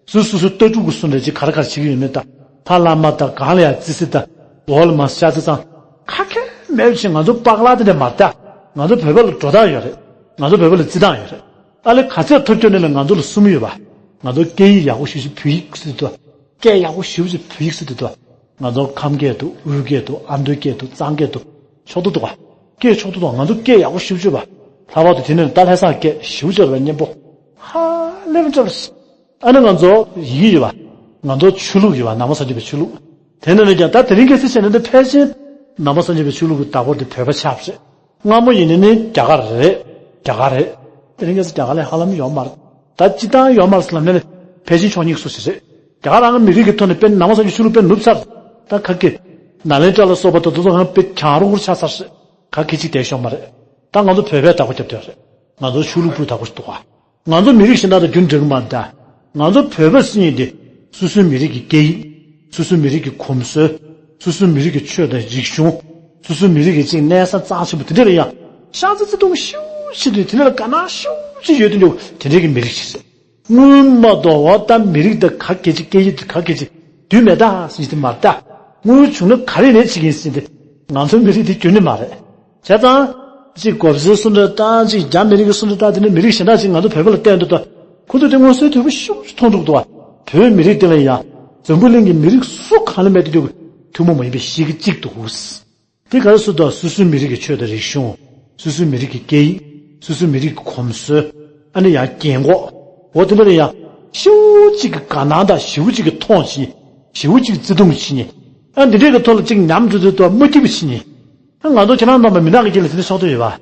སུ་སུ་སུ་ལྟ་གྲུབ་ཀྱི་སུ་འདྲ་ཅིག་ག་རེ་ག་རེ་བྱེད་ཀྱི་ཡོད་མེད་ད། ཐ་ལ་མ་ད་གང་ལ་ཡང་ཙི་སི་ད། འོ་ལ་མ་ཤ་ཙི་ཙང་། ཁ་ཁེ་མེད་བཞིན་ང་ཚོ་པགས་ལ་དེ་འདྲ་མ་ད། ང་ཚོ་བོད་པ་ལ་འགྲོ་སྟངས་ཡོད་རེད། ང་ཚོ་བོད་པ་ལ་བརྩི་སྟངས་ཡོད་རེད། ཨ་ལེ་ག་ཚད་ཐུབ་ཀྱོ་ནས་ལ་ང་ཚོ་ལ་གསུམ་ཡོད་པ། ང་ཚོ་སྐད་ཡིག་ཡག་པོ་ཞུ་ཞུ་བོད་ཡིག་སུ་དུ། སྐད་ཡག་པོ་ཞུ་ཞུ་བོད་ཡིག་སུ་དུ་དུ། ང་ཚོ་ཁམས་སྐད་དུ་དབུས་སྐད་དུ་ཨ་མདོའི་སྐད་དུ་གཙང་སྐད་དུ། ཕྱོགས་དུ་དུ་བ། སྐད་ཕྱོགས་དུ་དུ་ང་ཚོ་སྐད་ཡག་པོ་ཞུ་ཞུ་བ། ལྷག་པར་དུ་དེ་ནས་ད་ལྷ་སངས་སྐད་ཞུ་ཞུ་བ་སྙན་པོ། ཧ་ལས་པ་འདྲ་བ། ཨ་ནི་ང་ཚོ་ཡིག་ཡོད་པ། ང་ཚོ་ཆོས་ལུགས་ཡོད་པ་ནང་པ་སངས་རྒྱས་པའི་ཆོས་ལུགས། དེ་ནས་ནས་ཀྱང་ད་དེ་རིང་གལ་སྲིད་བྱས་ན་འདི་ཕལ་ཆེར་ནང་པ་སངས་རྒྱས་པའི་ཆོས་ལུགས་ཀྱི་བདག་པོ་དེ་བོད་པ་ཆགས་པ་རེད། སྔ་མོ་ཡིན་ནི་ནི་རྒྱ་གར་རེད། རྒྱ་གར་རེད། དེ་རིང་གལ་སྲིད་རྒྱ་གར་ལ་ཧ་ལམ་ཡོད་མ་རེད། ད་སྤྱི་བཏང་ཡོད་མ་རེད་ཟེར་ལབ་ནས་ནི་ཕལ་ཆེར་ཆོས་ཉིད་སུ་ཞིག་རེད། རྒྱ་གར་རང་གི་མི་རིགས་ཀྱི་ཐོག་ནས་དཔེ་ནང་པ་སངས་རྒྱས་ཆོས་ལུགས་དཔེ་ནུབ་ཚར། ད་ག་གི། ནཱ་ལེནྡྲ་ལ་སོགས་པ་ད་དུ་ཚོ་གང་དཔེ་གྱང་རུ་རུ་ཆགས་ཚར་རེད། ག་གི་ཅིག་བསྡད་ཤོག་མ་རེད། ད་ང་ཚོ་བོད་པའི་བདག་པོ་རྒྱབ་བསྡད་རེད། ང་ཚོ་ཆོས་ལུགས་པོའི་བདག་པོ་ཞིག་འདུག་ག་ང་ཚོ་མི་རིགས་གཞན་དག་དང་རྒྱུན་འབྲེལ་གྱི་མ་རེད་ད། ང་ཚོ་བོད་པ་ཟེར་མཁན་དེ། སོ་སོའི་མི་རིགས་ཀྱི་སྐད་ཡིག་སོ་སོའི་མི་རིགས་ཀྱི་གོམས་སྲོལ། སོ་སོའི་མི་རིགས་ཀྱི་ཆོས་དང་རིག་གཞུང་། སོ་སོའི་མི་རིགས་ཀྱི་ཅིག་གནས་ས་གཙང་ཆེན་པོ་དེ་འདྲ་ལ་ཡང་། ཤ་ཚ་ཚ་གདུང་ཤུགས་ཆེ་དུས་དེ་འདྲ་ལ་དགའ་སྣང་ཤུགས་ཆེ་ཡོད་དུ་འཇུག་དེ་འདྲའི་གི་མི་རིགས་ཤིག་རེད། སྔོན་མ་དོ་བ་ད་མི་རིགས་དང་ག་གེ་ཅིག་སྐད་ཡིག་དང་ག་གེ་ཅིག་དུས་མེད་ད་ཟེར་གྱི་དེ་མ་རེད་ད། དངོས་བྱུང་ན་ག་རེ་ལས་བྱེད་ཀྱིན་ཟེར་ཏེ། ང་ཚོའི་མི་རིགས་དེ་རྒྱུན་ནས་མ་རེད། བྱས་ཙང་། གཅིག་གོ་བཟོའི་སུ་འདྲ་དང་གཅིག་རྒྱ་མི་རིགས་ཀྱི་སུ་འདྲ་དང་དེ་ནས་མི་རིགས་གཞན་དག་ཅིག་ང་ཚོ་བོད་པ་ལ་བསྟན་འདུག་ད། ཁོ་ཚོ་དེ་མངོན་གསལ་དོད་པོ་ཞེ་པོ་ཅིག་མཐོང་གྲུབ་འདུག་བ། བོད་མི་རིགས་དེ་ལ་ཡང་འཛམ་བུ་གླིང་གི་མི་རིགས་སུ་གང་ལ་མེད་དེ་འདུག་གི་ཐུན་མོང་མ་ཡིན་པའི་གཤིས་ཀ་གཅིག་འདུག་དེ་ག་རེ་ཟེར་དུས་སོ་སོའི་མི་རིགས་ཀྱི་ཆོས་དང་རིག་གཞུང་། སོ་སོའི་མི་རིགས་ཀྱི་སྐད་ཡིག་སོ་སོའི་མི་རིགས་ཀྱི་གོམས་སྲོལ། ཨ་ནི་ཡང་རྒན་གོག་འོ་དེ་འདྲ་ལ་ཡང་ཞེ་པོ་ཅིག་གི་དགའ་སྣང་དང་ཞེ་པོ་ཅིག་གི་མཐོང་བྱེད། ཞེ་པོ་ཅིག་བརྩེ་དུང་བྱེད་ཉེ། ཨ་འདི་འདྲའི་གི་ཐོག་ལ་ཅིག་ཉམས་འགྲོ་དུས་དུ་མ་སྐྱིད་པ་བྱེད་ཉེ། ཨ་ང་ཚོ་ཁྱེད་རང་རྣམ་པ་མི་ནག་གི་རྒྱུད་ལ་དེ་འདྲ་ཕྱོགས་གཏོགས་ཡོད་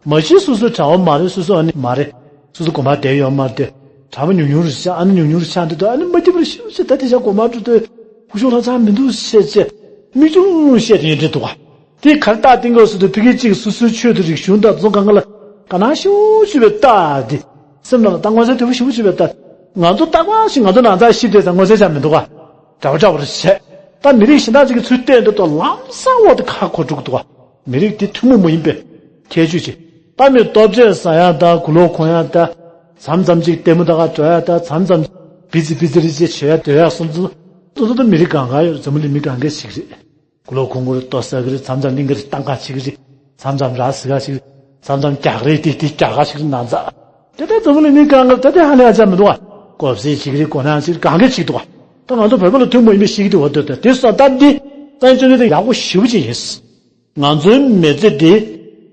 པ། མ་གཞི་སོ་སོའི་གྲྭ་བ་མ་རེད། སོ་སོ་ཨ་ནི་མ་རེད། སོ་སོ་དགོན་པར་བསྡད་ཡོད་མ་རེད་དེ། གྲྭ་པ་ཉུང་ཉུང་རུ་ཆགས། ཨ་ནི་ཉུང་ཉུང་རུ་ཆགས་འདི་དུ་ཨ་ནི་མ་སྐྱིད་པ་རུ་ཤི་ཤི། ད་དེ་ཆ་དགོན་པར་འགྲོ་དུས་སྐུ་ཞབས་ལྷ་ཚང་མི་འདུག་བཤད་ཅེས་མིག་ཆུང་བཤད་དེ་ཡོད་འདྲ་འདུག་ག་དེ་གར་རྟགས་བསྟན་དགོས་སུ་དུ་ཕ་གི་གཅིག་སོ་སོའི་ཆོས་དང་རིག་གཞུང་དང་རྫོང་གང་ག་ལ་དགའ་སྣང་ཞེ་པོ་ཅིག་བའི་རྟགས་འདི་སེམས་ནང་ལ་ད་མངོན་གསལ་དོད་པོ་ཞེ་པོ་ཅིག་བའི་རྟགས། ང་ཚོ་རྟག་པར་ཞིག་ང་ཚོ་ནང་ཚགས་ཤི་དེ་ཙང་མངོན་གསལ་ཆགས་མི་འདུག་ག་འདྲ་བ་འདྲ་བ་རེ་བྱས། ད་མི་རིགས་གཞན་དག་ཅིག་གི་ཚུལ་བསྟན་འདི་དོ་ལམ་སང་འོག་ཏུ་ཁ་འཁོར་འགྲོ་གི་འདུག་ག་མི་རིགས་དེ་ཐུན་མོང་མ་ཡིན་པའི་ཁྱད་ཆོས་ཅིག་ད་མི་ལྟོ་ཆས་ཟ་ཡག་ད་གུ་ལོག་གོན་ཡག་ད་མཚམས་མཚམས་ཅིག་ལྟད་མོ་ད་ག་འགྲོ་ཡག་ད་མཚམས་མཚམས་བི་ཙི་བི་ཙི་རེ་ཅེས་བྱེད་ཡག་སྡོད་ཡག་སོང་ཙང་དུ་དུ་དུ་མི་རིགས་གང་ག་ཡོད། འཛམ་བུ་གླིང་མི་གང་གའི་ཞིག་རེད། གུ་ལོག་གོན་གི་རེད། ལྟོ་ཟ་གི་རེད། མཚམས་མཚམས་གླིང་གི་རེད། གཏམ་ཁ་བྱེད་ཀྱི་རེད། མཚམས་མཚམས་ར་ཟི་ག་ཞིག་རེད། མཚམས་མཚམས་རྒྱག་རེད། དེ་དེ་རྒྱག་ག་ཞིག་རེད་ནང་ཚགས། དེ་ལྟར་འཛམ་བུ་གླིང་མི་གང་ག་ད་དེ་ཧ་ལས་ཡ་ཆ་མི་འདུག་ག་གོབ་སེ་བྱེད་ཀྱི་རེད། གོ་ན་ཞིག་གང་གའི་ཞིག་འདུག་ག་ད་ང་ཚོ་བོད་པ་ལ་ཐུན་མོང་ཡིན་པའི་ཞིག་གི་དེ་འོ་དེ་དེ་དེ་སོང་ད་འདི་ད་ཡིན་ཚོད་འདི་ཡག་པོ་ཞེ་པོ་ཅིག་ཡིན། ང་ཚོའི་མི་ཚེ་འདི་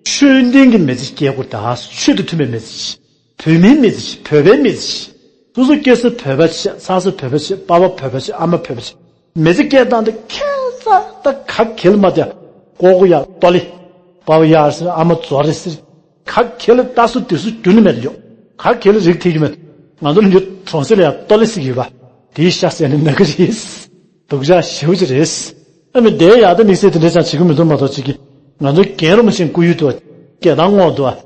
ཆོས་ལྡན་གྱི་མི་ཚེ་སྐྱེལ་དགོས། ད་ཆོས་དང་མཐུན་པའི་མི་ཚེ་ཞིག་བོད་མིའི་མི་ཚེ་ཞིག་བོད་པའི་མི་ཚེ་ཞིག་སོ་སོ་སྐྱེ་ས་བོད་པ་ཆགས། ཚ་ས་བོད་པ་ཆགས། པ་ཕ་བོད་པ་ཆགས། ཨ་མ་བོད་པ་ཆགས། མི་ཚེ་སྐྱེལ་སྟངས་དེ་ཁྱད་མཚར་ད་ག་གེ་ལ་མ་བསྡད། ཀོ་ཀོ་ཡག་ལྟོ་ལི། པ་ཕ་ཡག་ཟེར། ཨ་མ་ཛོ་རེ་ཟེར། ག་གེ་ལ་ལྟ་སོ་དུས་སོ་རྒྱུན་ནས་མེད་དུ་ཡོད། ག་གེ་ལ་རིགས་མཐུན་རྒྱུ་མེད། ང་ཚོ་ལ་འདི་གྲོང་གསེབ་ལ་ཡང་ལྟོ་ལི་ཟེར་གྱི་ཡོད་པ། དེའི་ཤ་ཟས་ནི་ན་གི་རེད། སྡུག་ཅག་ཞེ་པོ་ཅིག་རེད། ཨ་མི་དེའི་ཡག་ད་དམིགས་བསལ་དེ་འདྲ་ཅང་བྱེད་ཀྱི་མི་འདུག་མ་གཏོགས་ཅིག་གི། ང་ཚོ་རྒན་རབས་མ་ཆེན་སྐུ་ཡུལ་དུ་སྐད་གདངས་ངོགས་འདུག་ཨ།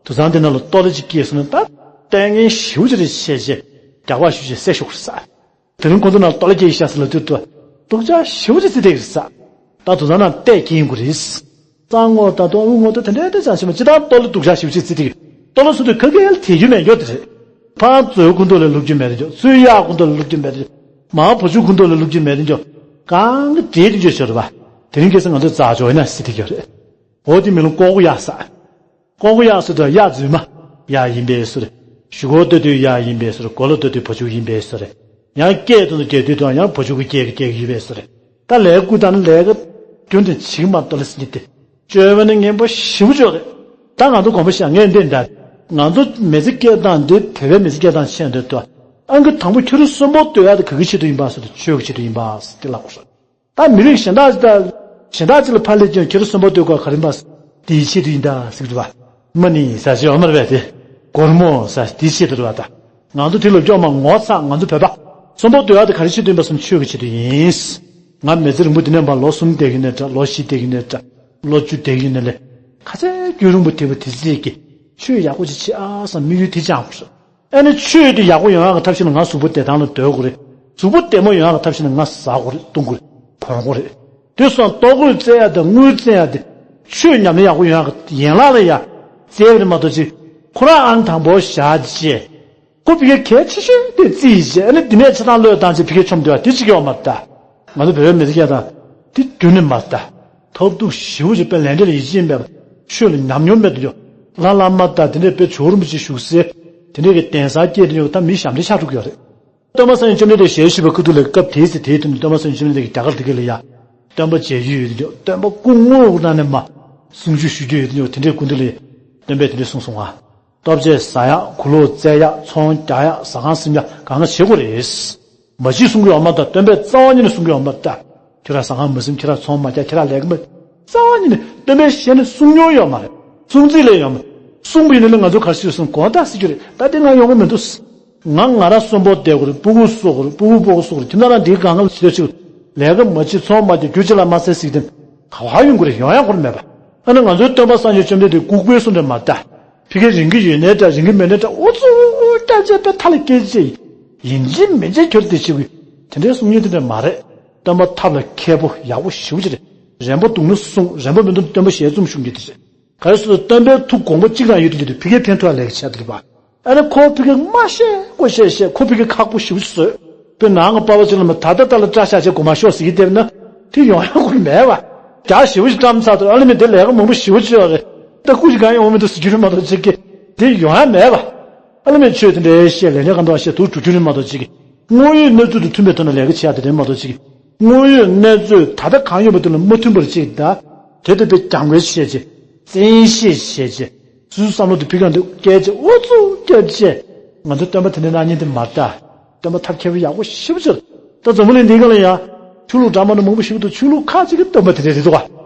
དུད་ཚང་དེ་ནང་ལ་ལྟོ་ལི་ཅིག་སྐྱེས་སོང་ན་ད་ལྟས་ངན་ཞེ་པོ་ཅིག་རེད་བཤད་བྱས། རྒྱག་པ་ཞུ་བྱས་བསད་ཤོག་རེད་ས། དེ་རིང་ཁོ་ཚོ་ནང་ལྟོ་ལ་སྐྱེས་ཤག་ཟེར་ལབ་དུས་དུ། སྡུག་ཅག་ཞེ་པོ་ཅིག་བརྩི་བསྡད་ཀྱི་རེད་ས། ད་དུ་ཚང་ནང་བལྟས་སྐྱེས་ཡོང་གི་རེད། གཙང་ངོ་ད་དུང་དབུ་ངོ་ད་དེ་འདྲའི་དེ་ཅང་ཤེས་མ་ཅི་ད་ལྟོ་ལ་སྡུག་ཅག་ཞེ་པོ་ཅིག་བརྩི་བསྡད་ཀྱི། ལྟོ་ལ་སུ་དུས་ཁ་སྐད་དེ་རྒྱུ་མེད་འགྱོ་དེ་རེད། ཕར་ཚུར་ཁུ་འདུག་ལ་ལུག་རྒྱུ་མེད་དེ་འགྱོ། ཚུར་གཡག་ཁུ་འདུག་ལ་ལུག་རྒྱུ་མེད་དེ་འགྱོ། མར་བུ་ཆུ་ཁུ་འདུག་ལ་ལུག་རྒྱུ་མེད་དེ་འགྱོ། གང་གི་བྲེལ་དེ་འགྱོ་ཆོག་རེད་པ། དེ་རིང་ཁ་སང་ང་ཚོ་རྫ་ཆུ་ཡིན་ན་སྲིད་དེ་འགྱོ་རེད། འོ་དེ་མི་ལོ་ཀོ་ཀོ་གཡག་ས། ཀོང་ཀོ་གཡག་ཟེར་དུས་གཡག་རྫུན་མ། གཡག་ཡིན་པའི་བཟོ་རེད། གཞུག་གུ་ལྟོས་དུས་གཡག་ཡིན་པའི་བཟོ་རེད། མགོ་ལ་ལྟོས་དུས་བ་ཕྱུགས་ཡིན་པའི་བཟོ་རེད། ཡང་སྐད་དུ་རྒྱག་དུས་དང་ཡང་བ་ཕྱུགས་ཀྱི་སྐད་ཀྱི་སྐད་ཀྱི་ཡོད་པའི་བཟོ་རེད། ད་ལས་ཀུ་དང་ལས་ཀ་རྒྱུན་དུ་བྱེད་མ་ཏོ་ལ་སྲིད་དེ། བཅོས་པ་ནི་ངན་པ་ཞེ་པོ་ཅིག་རེད། ད་ང་ཚོ་དགོངས་པ་བཞག་ངས་འདི་འདྲ། ང་ཚོ་མི་ཚེ་སྐྱེལ་སྟངས་འདི་བོད་པའི་མི་ཚེ་སྐྱེལ་སྟངས་ཆེད་འདོད་དུ། ཨང་ཀི་དང་པོ་ཁྱོད་རང་གསོན་པོ་སྡོད་ཡག་དེ་ག་གི་ཆེད་དུ་ཡིན་པ་ཟེར་དུས་ཆོས་ཀྱི་ཆེད་དུ་ཡིན་པ་ཟེར་དེ་ལབ་དགོས་རེད། ད་མི་རིགས་གཞན་དག་ཅིག་དང་གཞན་དག་ཅིག་ལ་ཕར་སླེབས་ཀྱང་ཁྱེད་རང་གསོན་པོ་སྡོད་དགོས་ག་རེ་ཡིན་པ། དེའི་ཆེད་དུ་ཡིན་ད་ཟེར་གྱི་འདུག་བ། མ་ནི་ཟ་ཞིག་ཡོད་མ་རེད་པས་དེ། སྒོར་མོ་ཟ་དེའི་ཆེད་དུ་རེད་བ་ད། ང་ཚོ་དེ་ལ་སྐྱོ་མ་ངོ་ཚ། ང་ཚོ་བོད་པ་གསོན་པོ་སྡོད་ཡག་དེ་ག་རེ་ཆེད་དུ་ཡིན་པ་སོང་ཆོས་ཀྱི་ཆེད་དུ་ཡིན། ང་མི་ཚེ་རིང་པོ་འདི་ནས་མར་ལོ་གསུམ་བསྡད་ཀྱི་ནས་འདྲ། ལོ་བཞི་བསྡད་ཀྱི་ནས་འདྲ། ལོ་བཅུ་བསྡད་ཀྱི་ནས་ལས། ཁ་ཚ་རྒྱུན་རིང་པོ་བསྡད་པ་དེ་ཚེ་གི་ཆོས་ཡག་པོ་ཅིག་བྱེད་ཨ་བསམ་དམིགས་ཡུལ་དེ་བཅངས་དགོས་རེད། ཨ་ནི་ཆོས་དེ་ཡག་པོ་ཡོང་ཡག་གི་ཐབས་ཤེས་ནི་ང་གཟུགས་པོ་བདེ་ཐང་ལ་སྡོད་དགོས་རེད། གཟུགས་པོ་བདེ་མོ་ཡོང་ཡག་གི་ཐབས་ཤེས་ནི་ང་ཟ་དགོས་རེད། བཏུང་དགོས་རེད། གོན་དགོས་རེད། དེ་སོང་ལྟོ་གོས་བཙལ་ཡག་དང་དངུལ་བཙལ་ཡག་དེ། ཆོས་ཉམས་ལེན་ཡག་པོ་ཡོང་ཡག་གི་ཡན་ལག་ལ་ཡ། བཙལ་བ་རེད་མ་གཏོགས་ཅིག་ཁོ་རང་ཨང་དང་པོ་བཞག་རྗེས། ཁོ་ཕ་གིར་གལ་ཆེ་ཤོས་དེ་བརྩིས་རྗེས་ཨ་ནི་འདི་ནས་ཆ་ཚང་བློས་བཏང་རྗེས་ཕ་གིར་མཆོང་བསྡད་པ་དེ་ཅིག་ཡོད་མ་རེད་ད། ང་ཚོ་བོད་པའི་མི་ཚེ་སྐྱེལ་སྟངས་དེ་རྒྱུན་ནས་མ་རེད་ད། ཐབས་སྡུག་ཞེ་པོ་ཅིག་དཔེ་ལས་འབྲས་ལ་ཡིད་ཆེས་མེད་པ། ཆོས་ལ་ཉམས་མྱོང་མེད་དུ་ཡོད། ལྷ་བླ་མ་དང་དེ་འདྲའི་དཔེ་ཇོ་བོ་རིན་པོ་ཆེ་བཞུགས་སའི་དེ་འདྲའི་གི་གདན་ས་སྐྱེས་དུ་ཡོད། ད་མི་ཞབས་འདྲེན་ཆགས་འགྲོ་གི་ཡོད་རེད། སྟོན་པ་སངས་རྒྱས་བཅོམ་ལྡན་འདས་ཞལ་བཞུགས་པའི་ཁ་ཐུག་ལ་སྐབས་དེའི་ཚེ་དེའི་དུས་ནས་སྟོན་པ་སངས་རྒྱས་བཅོམ་ལྡན་འདས་ཀྱིས་རྒྱ་གར་དེ་ག་ལ་ཡ། སྟོན་པ་མཇལ་རྒྱུ་ཡོད་དུ་ཡོད། སྟོན་པ་སྐུ་དངོས་ངོ་ནས་མ། གསུང་ཆོས་ཞུ་རྒྱུ་ཡོད་དུ་ཡོད། དེ་འདྲའི་སྐུ་མདུན་ལ་སྟོན་པས་དེ་འདྲ་གསུངས་སོང་ང་། ལྟོ་ཆས་ཟ་ཡག་གུ་ལོག་བཙལ་ཡག་ཚོང་རྒྱག་ཡག་ཟ་ཁང་ཟིན་ཡག་གང་ག་བྱེད་དགོས་རེད། མ་གཞི་གསུང་གི་ཡོད་མ་རེད། སྟོན་པས་རྩ་བ་ཉིད་ནས་གསུང་གི་ཡོད་མ་རེད། ཁྱོད་རང་ཟ་ཁང་མ་ཟིན། ཁྱོད་རང་ཚོང་མ་རྒྱག་ཁྱོད་རང་ལས་ཀ་མ། རྩ་བ་ཉིད་ནས་སྟོན་པའི་ཞལ་ནས་གསུང་མྱོང་ཡོད་མ་རེད། གསུང་ཚིག་ལས་ཡོད་མ་རེད། གསུངས་པ་ཡིན་ན་ལས་ང་ཚོ་ག་རེ་ཞུས་སོང་དགོངས་དག་ཟེར་རྒྱུ་རེད། ད་དེ་ང་ཡོང་གི་མི་འདུག་ང་ང་རང་གསོན་པོ་བསྡད་དགོས་རེད། སྤུ་གུ་གསོ་དགོས་རེད། སྤུ་གུ་སྤོ་གོ་གསོ་དགོས་རེད། ཁྱིམ་ཚང་རང་འདིའི་སྒང་ག་ལ་བྱེད་ཆོག་ལས་ཀ་མ་བྱེད། ཚོང་མ་རྒྱག་རྒྱུ་ཅི་ལ་མ་ཟད་ཟིག་དེ་ག་བ་ཡོང་གི་རེད། ཡོང་ཡག་སྐོར་མེད་པ། ཨ་ནི་ང་ཚོའི་སྟོན་པ་སངས་རྒྱས་བཅོམ་ལྡན་འདས་ལྐུགས་པའི་གསུང་དེ་མ་ལྟ། ཕ་གི་རིང་གི་ཡོད་ནའི་འདྲ། རིང་གི་མེད་ནའི་འདྲ། ཨུ་ཚུགས་ཨུ་ཨུ་སྐྱག་རྫུན་དཔེ་ཐ་ལ་སྐད་ཆ་ཡིན་གཅིག་མིན་གཅིག་ཁྱོད་དེ་བྱེད་དགོས། དེ་འདྲའི་གསུང་མྱོང་དེ་འདྲ་མ་རེད། སྟོན་པ་ཐབས་ལ་མཁས་པོ་ཡག་པོ་ཞེ་པོ་ཅིག་རེད། རན་པོ་འདུག་ན་གསུང་། རན་པོ་མི་འདུག་ན་སྟོན་པ་ཞལ་རྩོམ་ཤུགས་ཀྱིས་དེ་རེད། ག་རེ་ཟེར་སྟོན་པའི་ཐུགས་དགོངས་པ་གཅིག་རང་ཡོད་དུས་ཀྱི་དུས་ཕ་གིར་ཕན་ཐོགས་ལས་ཀ་བྱས་དེ་རེད་པ། ཨ་ནི་ཁོ་ཕ་གིར་མ་བཤད་ཁོ་བཤད་བཤད་ཁོ་ཕ་གིར་ཁག་པོ་ཞེ་པོ་ཅིག་བཟོས། དཔེར་ན་ང་པ་ཕ་ཅིག་ལ་མ་ད་ལྟ་ལྟ་ལ་སྐྲ་བཞར་བྱས་མགོ་མ་ཤོག་ཟེར་གྱི་བསྡད་ན་དེ་ཡོང་ཡག་ཁོ་མེད་པ། རྒྱ་ཞེ་པོ་ཞིག་བཀྲམ་ཚར་དུས་ཨ་ལེ་མི་དེ་ལས་ཀ་མང་པོ་ཞེ་པོ་ཅིག་ཡོད་རེད། ད་སྐུ་ཞིག་གང་ཡོང་མི་འདུག་ཟེར་རྒྱུ་རེད་མ་གཏོགས་ཅིག་གི་དེ་ཡོང་ཡག་མེད་པ། ཨ་ལ་མེད་ཆོས་དེ་འདྲའི་བཤད་ལས་འབྲས་གང་འདྲ་བཤད་དུ་གྲུབ་རྒྱུ་ནི་མ་གཏོགས་ཅིག་དངོས་ཡོད་གནས་ཚུལ་དང་མཐུན་པའི་ཐོག་ནས་ལས་ཀ་བྱེད་ཡག་དེ་རེད་མ་གཏོགས་ཅིག་དངོས་ཡོད་གནས་ཚུལ་ད་ལྟ་གང་ཡོད་པ་དེ་ལ་མ་མཐུན་པར་ཅིག་ད་དེ་ལྟ་བུའི་རྒྱང་འགྲེལ་བཤད་ཅིག་བཙན་ཤེད་བཤད་ཅིག་སོ་སོའི་བསམ་བློ་དེ་ཕི་གང་དུ་བསྐྱལ་ཅིག་ཨུ་ཚུགས་བརྒྱབ་ཅིག་ང་ཚོ་སྟོན་པ་དེ་འདྲའི་གནང་མཁན་དེ་མ་རེད་ད། སྟོན་པ་ཐབས་མཁས་པོ་ཡག་པོ་ཞེ་པོ་ཅིག་ད་འཛམ་བུ་གླིང་འདིའི་སྒང་ལ་ཡང་ཆོས་ལུགས་འདྲ་མིན་མང་པོ་ཞིག་འདུག་ཆོས་ལུགས་ཁག་ཅིག་གི་སྟོན་པ་དེ་འདྲ་རེད་འདུག་ག་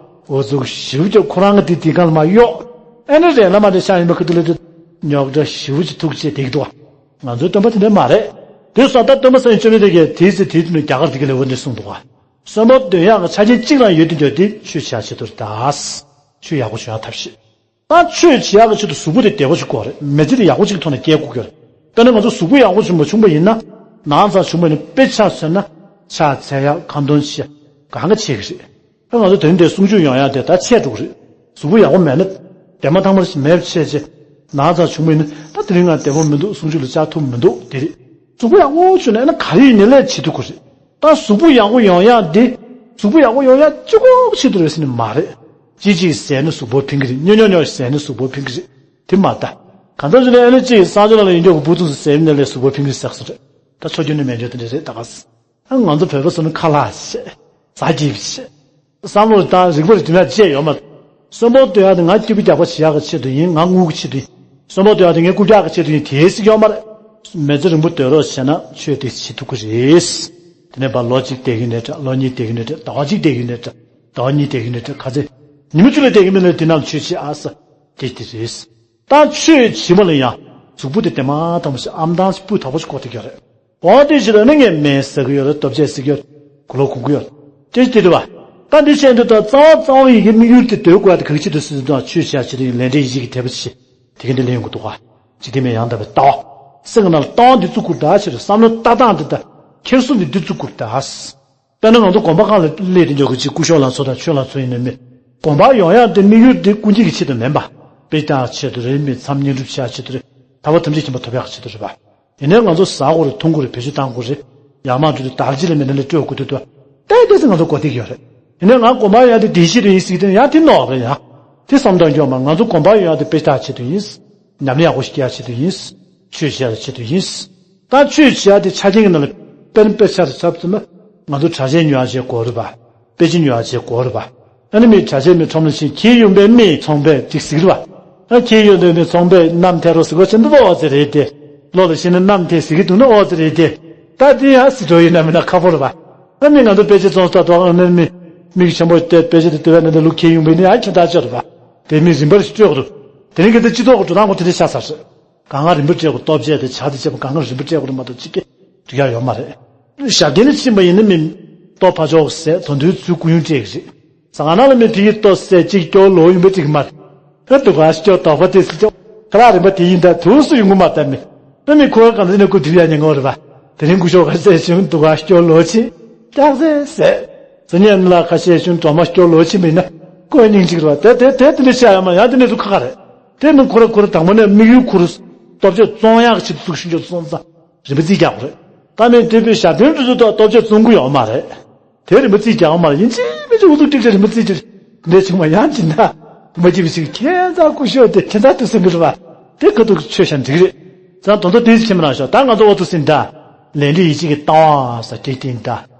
ཨུ་ཚུགས་ཞེ་པོ་ཅིག་ཁོ་རང་གི་དེ་དེའི་སྒང་ལ་མ་གཡོག་ཨེ་ནི་རེད་ལ་མ་རེད་ཤ་ཡིན་པ་ཁ་ཐུག་ལ་དེ་རྙོག་དྲ་ཞེ་པོ་ཅིག་ཐུག་ཅིག་བསྡད་ཀྱི་འདུག་ག་ང་ཚོའི་སྟོན་པ་དེ་འདྲ་མ་རེད། དེ་སོང་ད་སྟོན་པ་སངས་རྒྱས་བཅོམ་ལྡན་འདས་ཀྱིས་དེའི་ཚེ་དེའི་དུས་ནས་རྒྱ་གར་དེ་ག་ལས་འོ་འདྲ་གསུངས་འདུག་ག་གསོན་པོ་འདོན་ཡག་གི་ཆ་རྐྱེན་གཅིག་རང་ཡོད་དེ་འདྲ་དེ་ཆོས་བྱ་བྱེད་དུ་རེད་ད། ཆོས་ཡག་པོ་བྱུང་ཡག་ཐབས་ཤེས། ད་ཆོས་བྱེད་ཡག་གི་ཆེད་དུ་གཟུགས་པོ་དེ་བདེ་པོ་ཞིག་དགོས་རེད། མི་ཚེ་དེ་ཡག་པོ་ཞིག་གི་ཐོག་ནས་སྐྱེལ་དགོས་ཀྱི་རེད། དཔེར་ན་ང་ཚོ་གཟུགས་པོ་ཡག་པོ་ཞིག་མ་བྱུང་པ་ཡིན་ན། ནང་ཚང་བྱུང་པ་ཡིན་ན་དཔེ་ཆ་མཚོན་ན་ཕྱག་འཚལ་ཡག་ཁ་འདོན་བྱེད་ཡག་གང་ག་བྱེད་ཀྱི་རེད། ད་ང་ཚོ་དོན་དེ་གསུང་ཆོས་ཡོང་ཡག་དེ་ད་ཆད་འགྲོ་གི་རེད། གཟུགས་པོ་ཡག་པོ་མེད་ན་དེ་མ་ཐག་མར་མེད་ཆད་ཅེ། ནང་ཚང་བྱུང་པ་ཡིན་ན་ད་དེ་རིང་ང་བདེ་པོ་མི་འདུག་གསུང་ཆོས་ལ་བཅར་ཐུབ་མི་འདུག་དེ་རེད། གཟུགས་པོ་ཡག་པོ་བྱུང་ན་ཨ་ན་ག་ཡིན་ནི་ལས་བྱེད་ཐུབ་ཀྱི་རེད། ད་གཟུགས་པོ་ཡག་པོ་ཡོང་ཡག་འདི། གཟུགས་པོ་ཡག་པོ་ཡོང་ཡག་གཅིག་པོ་ཆེད་དུ་རེད་ཟེར་ནི་མ་རེད། ཅི་ཅིག་ཟས་ནི་གཟུགས་པོ་ཕན་གྱི་རེད། ཉོ་ཉོ་ཉོ་ཟས་ནི་གཟུགས་པོ་ཕན་གྱི་རེད། དེ་མ་ད། གང་ལྟར་བྱས་ན་ཨ་ནི་ཅིག་གསང་སྤྱོད་ལ་ཡིན་རྒྱུ་གི་བུ་ཚུགས་སུ་ཟས་ནི་ལས་གཟུགས་པོ་ཕན་གྱི་རེད་ཟེར་གི་རེད། ད་ཆོས་རྒྱུན་ནི་མེད་རྒྱུ་དེ་འདྲ་རེད་ད་ག་ས། ཨ་ང་ཚོ་བོད་པ་ཚོ་ནི་ཁ་ལག་བྱེད། ཟ་རྒྱུ་བྱེད། བསམ་བློ་དང་རིག་པ་རེ་དུས་ན་བཅད་ཡོད་མ་རེད། གསོན་པོ་སྡོད་ཡག་དེ་ང་སྐྱིད་པོ་རྒྱག་པ་བྱེད་ཡག་གི་ཆེད་དུ་ཡིན། ང་དངུལ་གྱི་ཆེད་དུ་ཡིན། གསོན་པོ་སྡོད་ཡག་དེ་ངའི་རྐུབ་བཀྱག་གི་ཆེད་དུ་ཡིན་དེ་ཟིག་ཡོད་མ་རེད། མི་ཚེ་རིང་པོ་སྡོད་རོགས་བྱས་ན་ཆོས་དེ་བྱེད་ཐུབ་ཀྱི་རེད། དེ་ནས་ཕར་ལོ་གཅིག་བསྡད་ཀྱི་ནས་འདྲ། ལོ་གཉིས་བསྡད་ཀྱི་ནས་འདྲ། ཟླ་བ་གཅིག་བསྡད་ཀྱི་ནས་འདྲ། ཟླ་བ་གཉིས་བསྡད་ཀྱི་ནས་འདྲ། ག་ཚོད། ཉི་མ་བཅུ་ལ་བསྡད་ཀྱི་མིན་ལ་དེ་རྣམས་ཆོས་བྱེད་ཨ་ས། དེ་དེ་རེད། ད་ཆོས་བྱེད་པ་ལ་ཡང་གཟུགས་པོ་དེ་དེ་མ་ཐག་མ་ཞིག་ཨམ་ཐང་ཞིག་སྤུས་དག་པོ་ཞིག་དགོས་བསྡད་ཀྱི་རེད། འོ་དེ་ཕྱིར་ནི་ངས་སྨན་ཟ་གི་ཡོད་རེད། ལྟོ་ཆས་ཟ་གི་ཡོད་རེད། གོས་ལོག་གོན་གི་ཡོད་རེད། དེ་དེ་རེད་བ། ད་འདི་བཤད་འདི་ད་རྩ་བ་རྩ་བ་ཡི་གེ་དམིགས་ཡུལ་དེ་འདོད་དགོས་ཡ་དེ་ག་གི་ཆེད་དུ་སྲིད་དང་ཆོས་བྱ་ཆེད་དུ་ཡིན། ལས་འབྲས་ཡིད་ཆེས་ཀྱི་དད་པ་ཆེ། དེ་གི་འདི་ལེན་ཡོང་གི་འདུག་ག་འཇིག་རྟེན་མའི་ཡང་དག་པའི་ལྟ་བ། སེམས་ཀྱི་ནང་ལ་ལྟ་བ་འདི་བཙུགས་དགོས་ད་ཕྱིར་བསམ་བློ་ལྟ་སྟངས་འདི་ད་འཁྱེར་སོ་འདི་འདི་བཙུགས་དགོས་ད། དཔེར་ན་ང་ཚོ་དགོན་པ་ཁག་ལ་སླེབས་དེ་འཇོག་གི་ཅིག་སྐུ་ཞབས་ལགས་ཚོ་དང་ཆོས་ལགས་ཚོ་ཡིན་ན་མི། དགོན་པ་ཡོང་ཡག་དེ་དམིགས་ཡུལ་དེ་ཀུན་སྤྱོད་ཀྱི་ཆེད་དུ་མིན་པ། དཔེ་ཆ་ཆེད་དུ་རེད། མི་ཚང་མ་བསྙེན་སྒྲུབ་བྱ་ཆེད་དུ་རེད། ཐར་པ་ཐམས་ཅད་མཁྱེན་པ་ཐོབ་ཡག་ཆེད་དུ་རེད་པ། ཡིན་ནའི་ང་ཚོ་ཟ་དགོས་རེད། འཐུང་དགོས་རེད། བེད་སྤྱོད་བཏང་དགོས་རེད། ཡར་མར་འགྲོ་དུས་དར་ལྕེ་ལ་མེད་ན་ལས་སྤྲོད་དགོས་དུས་དུ། ཏོག་ཙམ་ང་ཚོ་གོ་བསྡད་ཀྱི་ཡོད་རེད། ཡིན་ནའི་ང་དགོན་པ་ཡོང་ཡག་དེ་བདེ་སྐྱིད་དུ་ཡིན་ཟེར་གྱི་དེ་ཡང་དེ་ནོར་རེད་ཡ། དེ་བསམ་བཏང་རྒྱུ་མ། ང་ཚོ་དགོན་པ་ཡོང་ཡག་དེ་དཔེ་ཆ་ཆེད་དུ་ཡིན། ཉམས་ལེན་ཡག་པོ་ཞིག་རྒྱག་ཆེད་དུ་ཡིན། ཆོས་བྱེད་ཡག་ཆེད་དུ་ཡིན། ད་ཆོས་བྱེད་ཡག་དེ་ཆ་རྐྱེན་གྱི་ནང་ལ་དཔེར་ན་དཔེ་ཆ་རུ་ཆ་བཞག་ན་ང་ཚོ་གྲྭ་ཆས་ཉོ་ཡག་ཆེད་དགོས་རེད་པ། དཔེ་ཆ་ཉོ་ཡག་ཆེད་དགོས་རེད་པ། ཨ་ནི་མི་གྲྭ་ཆས་མི་ཁྲོམ་ལ་ཕྱིན། ཁྱེད་ཡོང་པའི་མི་ཚོང་པས་ཅིག་ཟེར་གི་རེད་པ། ཨ་ཁྱེད་ཡོང་དུས་མི་ཚོང་པས་གནམ་ཐེ་རོ་ཟེར་གོ་ཆེན་པོ་ཨོ་ཙི་རེད་དེ། ལོ་ལ་ཤི་ན་གནམ་ཐེ་ཟེར་གི་འདུག་ན་ཨོ་ཙི་རེད་དེ། ད་དེ་ཡང་སི་ཏྲོ་ཡིན་ན་མིན་ན་ཁ་ཕོ་རེད་པ། ཨ་ནི་ང་ཚོ་དཔེ་ཆ་བཙོང་ས་དང་ཨ་ནི་མི་མིག་ཆེན་པོ་དེ་དཔེ་ཆ་དེ་ལྟོས་པས་ན་དེ་ལུག་ཁྱེད་ཡོང་པའི་ནི་ཡང་ཁྱེད་ད་ཅོ་རེད་པ། དེ་མི་རིན་པར་ཞིག་སྤྲོད་དགོས་འདུག་དེ་རིང་གི་དེ་སྤྱི་ཚོགས་ཀྱི་འགྲོ་སྟངས་ཁོ་དེ་འདྲ་ཆགས་ཚར་རེད། གང་ག་རིན་པོ་སྤྲད་དགོས། ལྟོ་ཆས་དེ་ཇ་དེ་བྱས་པ་གང་ག་རིན་པོ་སྤྲད་དགོས་རེད་མ་གཏོགས་ཅིག་གི་འགྲིག་ཡག་ཡོད་མ་རེད། ཞབས་བརྟན་ལ་ཕྱིན་པ་ཡིན་ན་མི་ལྟོ་ཕར་ཕྱོགས་ཟས་དོ་འདུལ་ཚུལ་སྐུ་ཡོན་སྤྲད་ཀྱི་རེད། ཟ་ཁང་ནང་ལ་མི་ཕ་གི་ལྟོ་ཟས་གཅིག་སྐྱོར་ལོ་ཡིན་པའི་ཅིག་མ་རེད། ད་སྡུག་ག་སྐྱོར་དོགས་པ་དེ་སི་ཅོག་ཁ་ལག་རིན་པ་དེ་ཡིན་ད་དུས་སུ་ཡོང་གི་མ་ད་མི། ཨ་མི་ཁོ་གང་ཟེར་ན་སྐུ་འདུལ་ཡག་ཉེན་ཁ་རེད་པ། དེ་རིང་སྐུ་ཞབས་ག་ཟས་བྱུང་སྡུག་ག་སྐྱོར་ལོ་ཆེ། སྐྱག་ཟས་ཟས། ཟ་ཉན་ལ་ཁ་ཤས་བྱུང་སྒྲོལ་མ་སྐྱོར་ལོ་ཆེ་མིན་ན་ཁོ་སྙིང་གཅིག་རེད་པ། དེ་དེ་དེ་དེ་འདྲ་བཤད་ཡོད་མ་ཡང་དེ་འདྲ་ཟུག་ཁ་ཁ་རེད། དེ་ནི་ཁོ་ར་ཁོ་ར་དང་པོ་ནས་དམིགས་ཡུལ་ཁོ་ར་སྟོབས་ཆེ་བཙོང་ཡག་ཆེད་དུ་བཙུགས་ཤིང་ཆོག་སོང་ཙང་རིན་པ་རྩིས་རྒྱག་དགོས་རེད། ད་མི་དེ་བས་ཞབས་བརྟན་དེ་ཚོ་ད་སྟོབས་ཆེ་བཙོང་གི་ཡོད་མ་རེད། དེ་རིན་པ་རྩིས་རྒྱག་ཡོད་མ་རེད། ཡིན་གཅིག་མིན་གཅིག་འུ་ཚུགས་ཀྲིག་ཀྲིག་རིན་པ་རྩིས་ཀྱི་འདྲ་ཆུང་མ་ཡང་ཅི་འདྲ་མ་བྱེད་པ་ཞིག་ཁྱེད་ཚ་སྐུ་ཞབས་དེ་ཁྱེད་ཚ་དུ་སེང་གི་རེད་པ། དེ་ཁ་ཐུག་ཆོས་བྱ་འགྲིག་རེད། ཙང་དོན་དག་དེ་ཁྱེད་མི་རང་ཤོག་ད་ང་ཚོ་འུ་ཚུགས་སེང་འདྲ། ལས་འབྲས་ཡིད་ཆེས་ཀྱི་ལྟ་བ་ས་ཀྲིག་ཏིང་འདྲ།